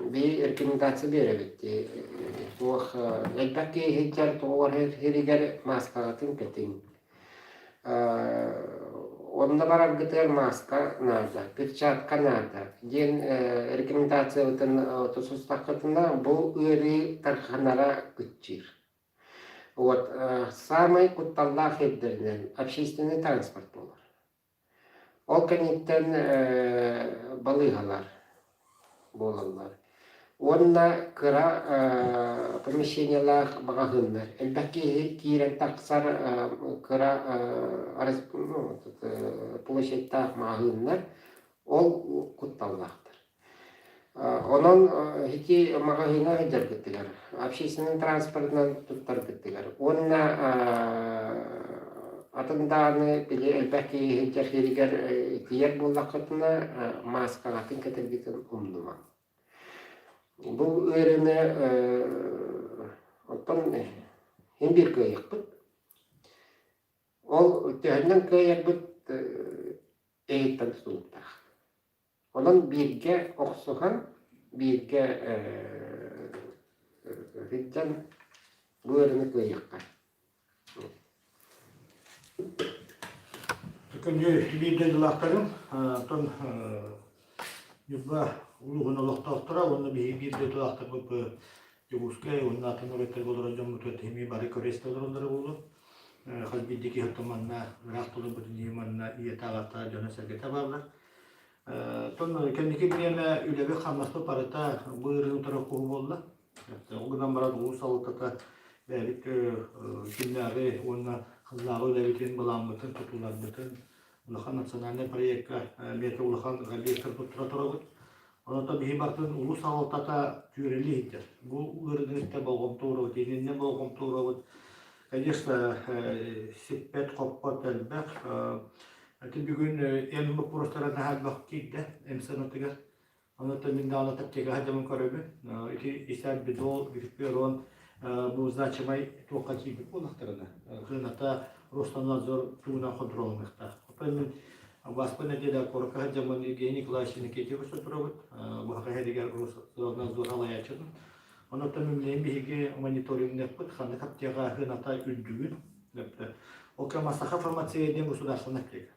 биһи рекомендация биэрэбит туох элбэх киһи сылдьар тоҕо сиригэр мааскаҕытын кэтиҥ Онно бараргытыгар мааска наада, перчатка наада диэн рекомендациябытын тутустаххытына бу ыарыы тарҕанара кыччыыр. Вот саамай кутталлаах сирдэринэн общественный транспорт буолар. Ол кэнниттэн балыыһалар буолаллар. Уонна кыра помещениелаах маҕаһыыннар. Элбэх киһи киирэн тахсар кыра площадьтаах маҕаһыыннар ол кутталлаахтар. Онон ити маҕаһыыҥҥа сылдьаргытыгар, общественнай транспорынан туттаргытыгар уонна атын даҕаны били элбэх киһи сылдьар сиригэр тиийэр буоллаххытына, мааскаҕытын кэтэргитин умнумаҥ. Бу ыарыыны оттон син биир кыайыахпыт. Ол төһөннөн кыайарбыт эһиттэн тутулуктаах. Онон бииргэ охсуһан, бииргэ сылдьан бу ыарыыны кыайыахха. Күндү биир дойдулаахтарым, оттон Ньурба улууһун олохтоохторо уонна биһиги биир дойдулаахтарбыт Дьокуускай уонна атын оройуоттарга олорор дьоммут эмиэ бары көрө-истэ олороллоро буолуо. Хас биирдии киһи оттон манна ыраах толорбутун иһин манна ийэтэ-аҕата, дьоно-сэргэтэ бааллар. Оттон кэнники бириэмэ үлэбит-хамнаспыт барыта бу ыарыыны утары охсуһуу буолла. Ол гынан баран улуус салалтата бэйэбит күннээҕи уонна сыллааҕы үлэбитин, былааммытын, тутууларбытын улахан национальнай проекка эмиэ улахан объектар туттара турабыт. Онон биһи барытын улуус салалтата түөрэлии иһиттэр. Бу ыарыыны истэ болҕомто уурабыт, иннинэ болҕомто уурабыт. Конечно, сиппэт-хоппот элбэх. Ити бүгүн эм боппуруостара наһаа элбэх киирдэ эм сыанатыгар. Онон мин даҕаны аптекаҕа дьомун көрөбүн. Ити исальбидол, грипперон бу значимай туохха киирбит буоллахтарына, кыыната Роснадзор тугунан хонтуруолланыахтаах. Оттон мин Баспа нэдиэлэ куоракка сылдьаммын Евгений Николаевич Иннокентьевы сотуробут. Бу саха иһигэр Роснадзор салайааччытын. Онон мин биһиги мониторингныахпыт ханнык аптека сыаната үрдүгүн. Ол кэм Саха фармация диэн государственная аптека.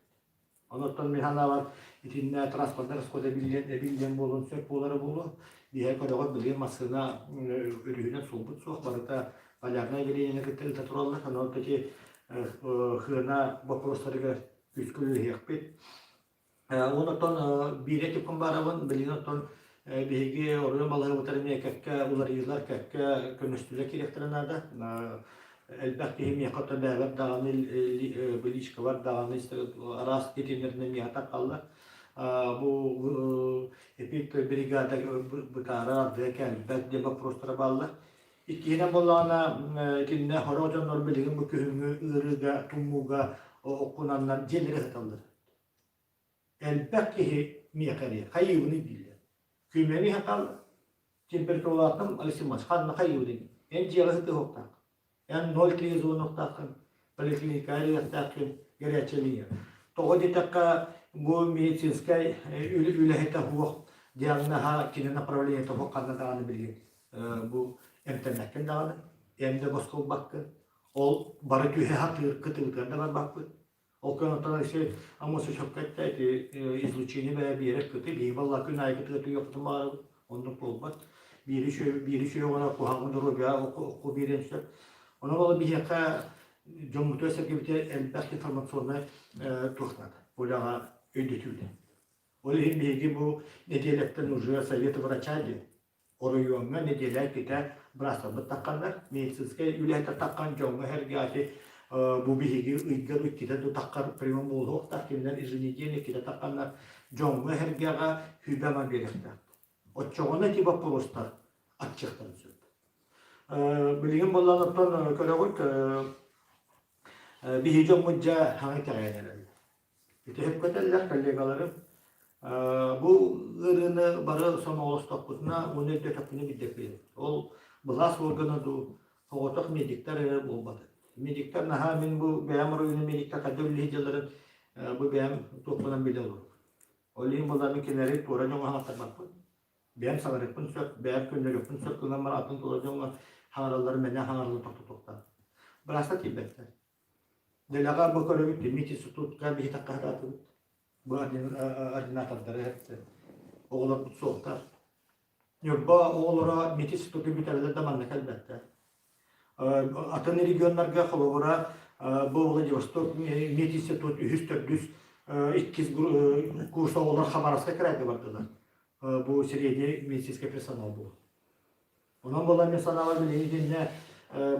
Онон мин санаабар итиннэ транспортнай расход эбиллиэн эбиллиэн буолуон сөп буолара буолуо. Биһэ көрөҕүт билигин массыына өрүһүнэн суолбут суох барыта полярнай отделениены кытта ыыта тураллар. Онон ити хыана боппуруостарыгар күүскэ үлэлэһиэхпит. Онон биирэ типпин барабын, билигин оттон биһиги оройуон балаһабытар эмиэ кэккэ уларыйыылар, кэккэ көмөстүлэр киириэхтэрэ наада. Элбэх киһи миэхэ оттон бэйэбэр даҕаны, личкабар даҕаны араас итиннэринэн миэхэ таххаллар. Бу эпид бригада бытаара ардыга кэлбэт диэн боппуруостара бааллар. Иккиһинэн буоллаҕына, итиннэ сорох дьоннор билигин бу күһүҥҥү ыарыыга, тумууга оккунаннар дьиэлэри сыталлар. Элбэх киһи миэхэ эрийэр, хайыыбыный дииллэр. Күмэни хатал температуралаатым Алексей Иванович, ханна хайыыбыный? Эн дьиэҕэ сытыахтаах. Эн 0,3 звонуохтааххын, поликлиникаҕа эрийиэхтээххин, горячая линия. Тоҕо диэтэххэ, бу медицинскэй үлэһитэ суох диагноһа кини направлениета суох ханна даҕаны билигин бу эмтэммэккин даҕаны, эм да босхо ылбаккын. Ол бары түһэ сатыыр кытыбытыгар да барбаппыт. Ол көнөттөн Алексей Амосович сөпкө эттэ, ити излучение бэйэ биэрэр кыты, биһиги балла күн аайы кытыга түһүөхпүтүн баҕарабыт, оннук буолбат. Биири үчүгэй, биири үчүгэй оҕоно куһаҕан доруобуйаҕа окко биэриэн сөп. Онон ол биһиэхэ дьоммутугар-сэргэбитигэр элбэх информационнай туох наада, полеҕа өйдөтүүлэр. Ол иһин биһиги бу нэдиэлэттэн уже совет врача диэн оройуоҥҥа нэдиэлэ иккитэ быраастарбыт тахханнар, медицинскэй үлэһиттэр таххан дьоҥҥо-сэргэҕэ ити бу биһиги ыйга иккитэ да таххар прием буолуохтаах, кинилэр еженедельно иккитэ тахханнар дьоҥҥо-сэргэҕэ сүбэ-ама биэриэхтээх. Оччоҕуна ити боппуруостар аччыахтарын сөп. Билигин буоллаҕыттан көрөҕүт, биһиги дьоммут дьэ хаҥа итэҕэйэн эрэллэр. Ити сөпкө этэллэр коллегаларым. Бу ыарыыны бары сомоҕолостохпутуна уонна өйдөтөхпүнэ биирдэ кыайабыт. Ол былаас уоргана дуу, соҕотох медиктэр эрэ буолбата. Медиктэр наһаа мин бу бэйэм оройуонум медиктэр хайдах үлэлии сылдьалларын бу бэйэм туохпунан билэ олоробун. Ол иһин буоллар мин кинилэри туора дьоҥҥо хаҥаттарбаппын. Бэйэм саҥарыахпын сөп, бэйэм көннөрүөхпүн сөп гынан баран атын туора дьоҥҥо хаҥаралларын мэнэ хаҥаралларын тохтотуохтаах. Быраастар тиийбэттэр. Дэлэҕэ бу көрөбүт мединститутка биһитэххэ сатаатыбыт. Бу ординатордары эттэ. Оҕолорбут суохтар. Ньурба оҕолоро мединституту бүтэрэллэр да манна кэлбэттэр. Атын регионнарга холобура бу Владивосток мединститут үһүс, төрдүс, иккис курс оҕолор Хабаровскай кыраайга бардылар. Бу средний медицинский персонал буолар. Онон буолан мин санаабар билигин итиннэ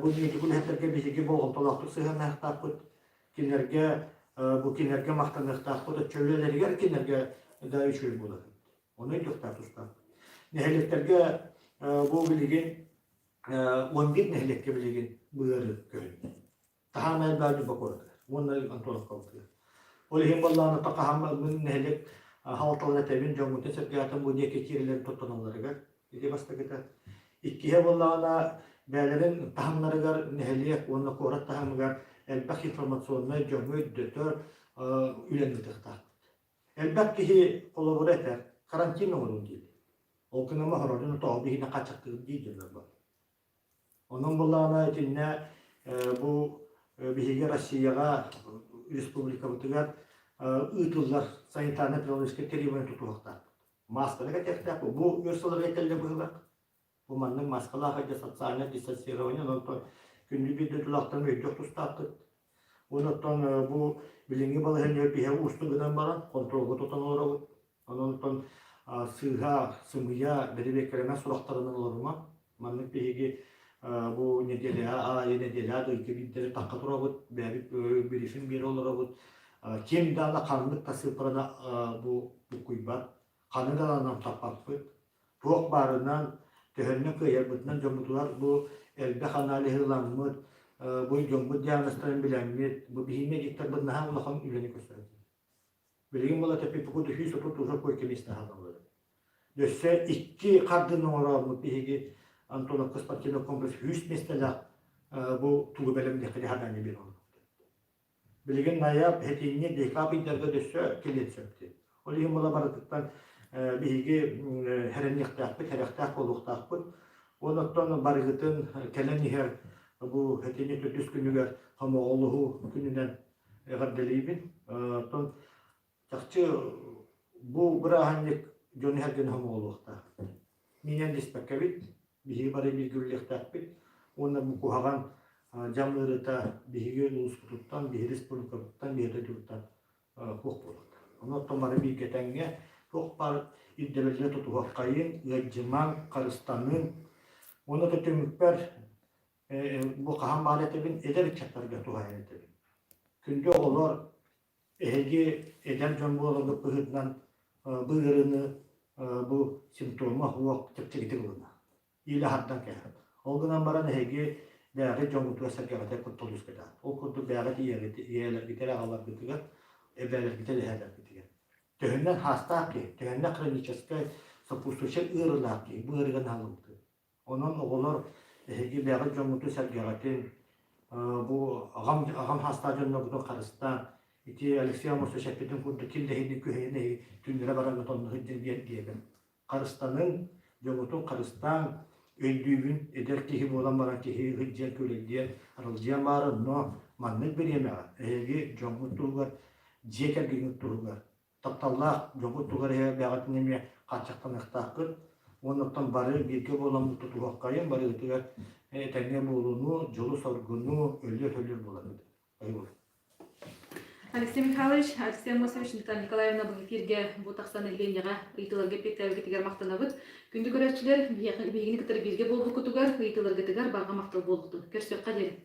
бу медик үлэһиттэргэ биһиги болҕомтолоохтук сыһыаннаһыахтаахпыт. Кинилэргэ бу кинилэргэ махтаныахтаахпыт, оччо үлэлэригэр кинилэргэ да үчүгэй буолар. Ону өйдүөхтээх тустаах. Нэһилиэктэргэ бу билигин 11 нэһилиэккэ билигин быары көһүннэ. Таһаан элбэҕи Ньурба куоратыгар уонна Антоновкабытыгар. Ол иһин буоллаҕына тахаһаммын нэһилиэк хаалталара этэбин дьоҥҥутун сэргээтим бу диэки киирэлэрин туттаналларыгар. Ити бастакыта. Иккиһэ буоллаҕына бэйэлэрин таһымнарыгар нэһилиэк уонна куорат таһымыгар элбэх информационнай дьоҥҥо өйдөтөр үлэни ыытыахтаахпыт. Элбэх киһи холобура этэр, карантин оҥорун диир. Ол гынан хородун тоҕо биһиги хааччахтыыр дии дьоннор бар. Онон буоллаҕына итиннэ бу биһиги Россияҕа республикабытыгар ыытыллар санитарнай-эпидемиологическай требования тутуһуохтаахпыт. Маасканы кэтиэхтээх. Бу өр сылларга кэллэ быһыылаах. Бу маннык мааскалаах эрдэ социальное дистанцирование, онтон күндү биир дойдулаахтарын өйдүөх тустааххыт. Онон бу билиҥҥи балаһыанньа биһиэхэ уустук гынан баран, хонтуруолга тутан олоробут. Онон сыыһа, сымыйа, бэрэбиэркэлэмэ сурахтарынан олорума. Маннык биһиги бу нэдиэлэҕэ аайы нэдиэлэҕэ дойду биирдэри тахха турабыт, бэйэбит брифинг биэрэ олоробут. Ким даҕаны ханнык да сыыппараны бу буккуйбат, ханнык даҕаны намтаппаппыт. Туох баарынан, төһөннө кыайарбытынан дьоммутугар бу элбэх аналиһы ыламмыт. бу дьоммут диагнозтарын билэммит, бу биһиги медиктарбыт наһаа улахан үлэни көрсөрбүт. Билигин була тэппиппит 130 уже койка-место хаалаллар. Өссө икки хардыны оҥорооммут биһиги Антоновка спортивный комплекс 100 миэстэлээх бу тугу бэлэмниэххэ дьаһадаанньа биэрэн олорбут. Билигин Найап этиини декаб ыйдарга өссө кэлиэн сөп. Ол иһин була барытыттан биһиги хэрэниэхтээхпит, сэрэхтээх буолуохтаахпыт. Онон барыгытын кэлэн иһэр бу этини төрдүс күнүгэр хомоҕолоһуу күнүнэн эҕэрдэлиибин. Оттон чахчы бу бырааһынньык дьону сэргэни хомоҕолуохтаах. Миинэн диспэккэбит, биһиги бары бииргэ үлэлиэхтээхпит уонна бу куһаҕан дьаҥ ыарыыта биһиги улууспутуттан, биһиги республикабытыттан, биһиги дойдубуттан суох буолуохтаах. Ону оттон бары бииргэ тэҥҥэ туох баар ирдэбиллэри тутуһуоххайыҥ, ыалдьымаҥ, харыстаныҥ. Уонна да түмүкпэр бу хаһан баар этэбин, эдэр ыччаттарга туһаайан этэбин. Күндү оҕолор, Эһиги эдэр дьон буоларгыт быһыытынан бу ыарыыны бу симптома суох чэпчэкитик ылына. Иилэ аһардан кээһэр. Ол гынан баран эһиги бэйэҕит дьоҥҥутугар-сэргэҕитигэр куттал үөскэтэр. Ол курдук бэйэҕит ийэҕит, ийэлэргитигэр, аҕаларгытыгар, эбээлэргитигэр, эһээлэргитигэр. Төһөннөн хаастаах киһи, төһөннөн хроническай сопутствующай ыарыылаах киһи бу ыарыыга наһаллыбытын. Онон оҕолор эһиги бэйэҕит дьоҥҥутун-сэргэҕитин, бу аҕам аҕам саастаах дьонноргутун харыстаан, ити Алексей Амосович эппитин курдук киллэһини күһэйэн эһиги түннэрэ бараргыт онно сылдьан диэн диэбин. Харыстаныҥ, дьоҥҥутун харыстааҥ, өйдүүбүн, эдэр киһи буолан баран киһи сылдьыан күлэлдьиэн, аралдьыйан баара, но маннык бириэмэҕэ эһиги дьоҥҥут туһугар, дьиэ кэргэҥҥит туһугар тапталлаах дьоҥҥут тугар иһэ бэҕэтин эмиэ хааччахтаныахтааххыт уонна оттон бары бииргэ буоламмыт тутуһуоххайын барыгытыгар этэҥҥэ буолууну, дьолу-соргуну, өлөр-өлөр буоларгыт. Алексей Михайлович, Алексей Амосович, Наталья Николаевна бу эфиргэ бу тахсан нэһилиэнньэҕэ ыйытыыларга эппиэттээбиккитигэр махтанабыт. Күндү көрөөччүлэр, биһигини кытары бииргэ буолбуккутугар, ыйытыыларгытыгар барҕа махтал буолуохтун. Көрсүөххэ диэри.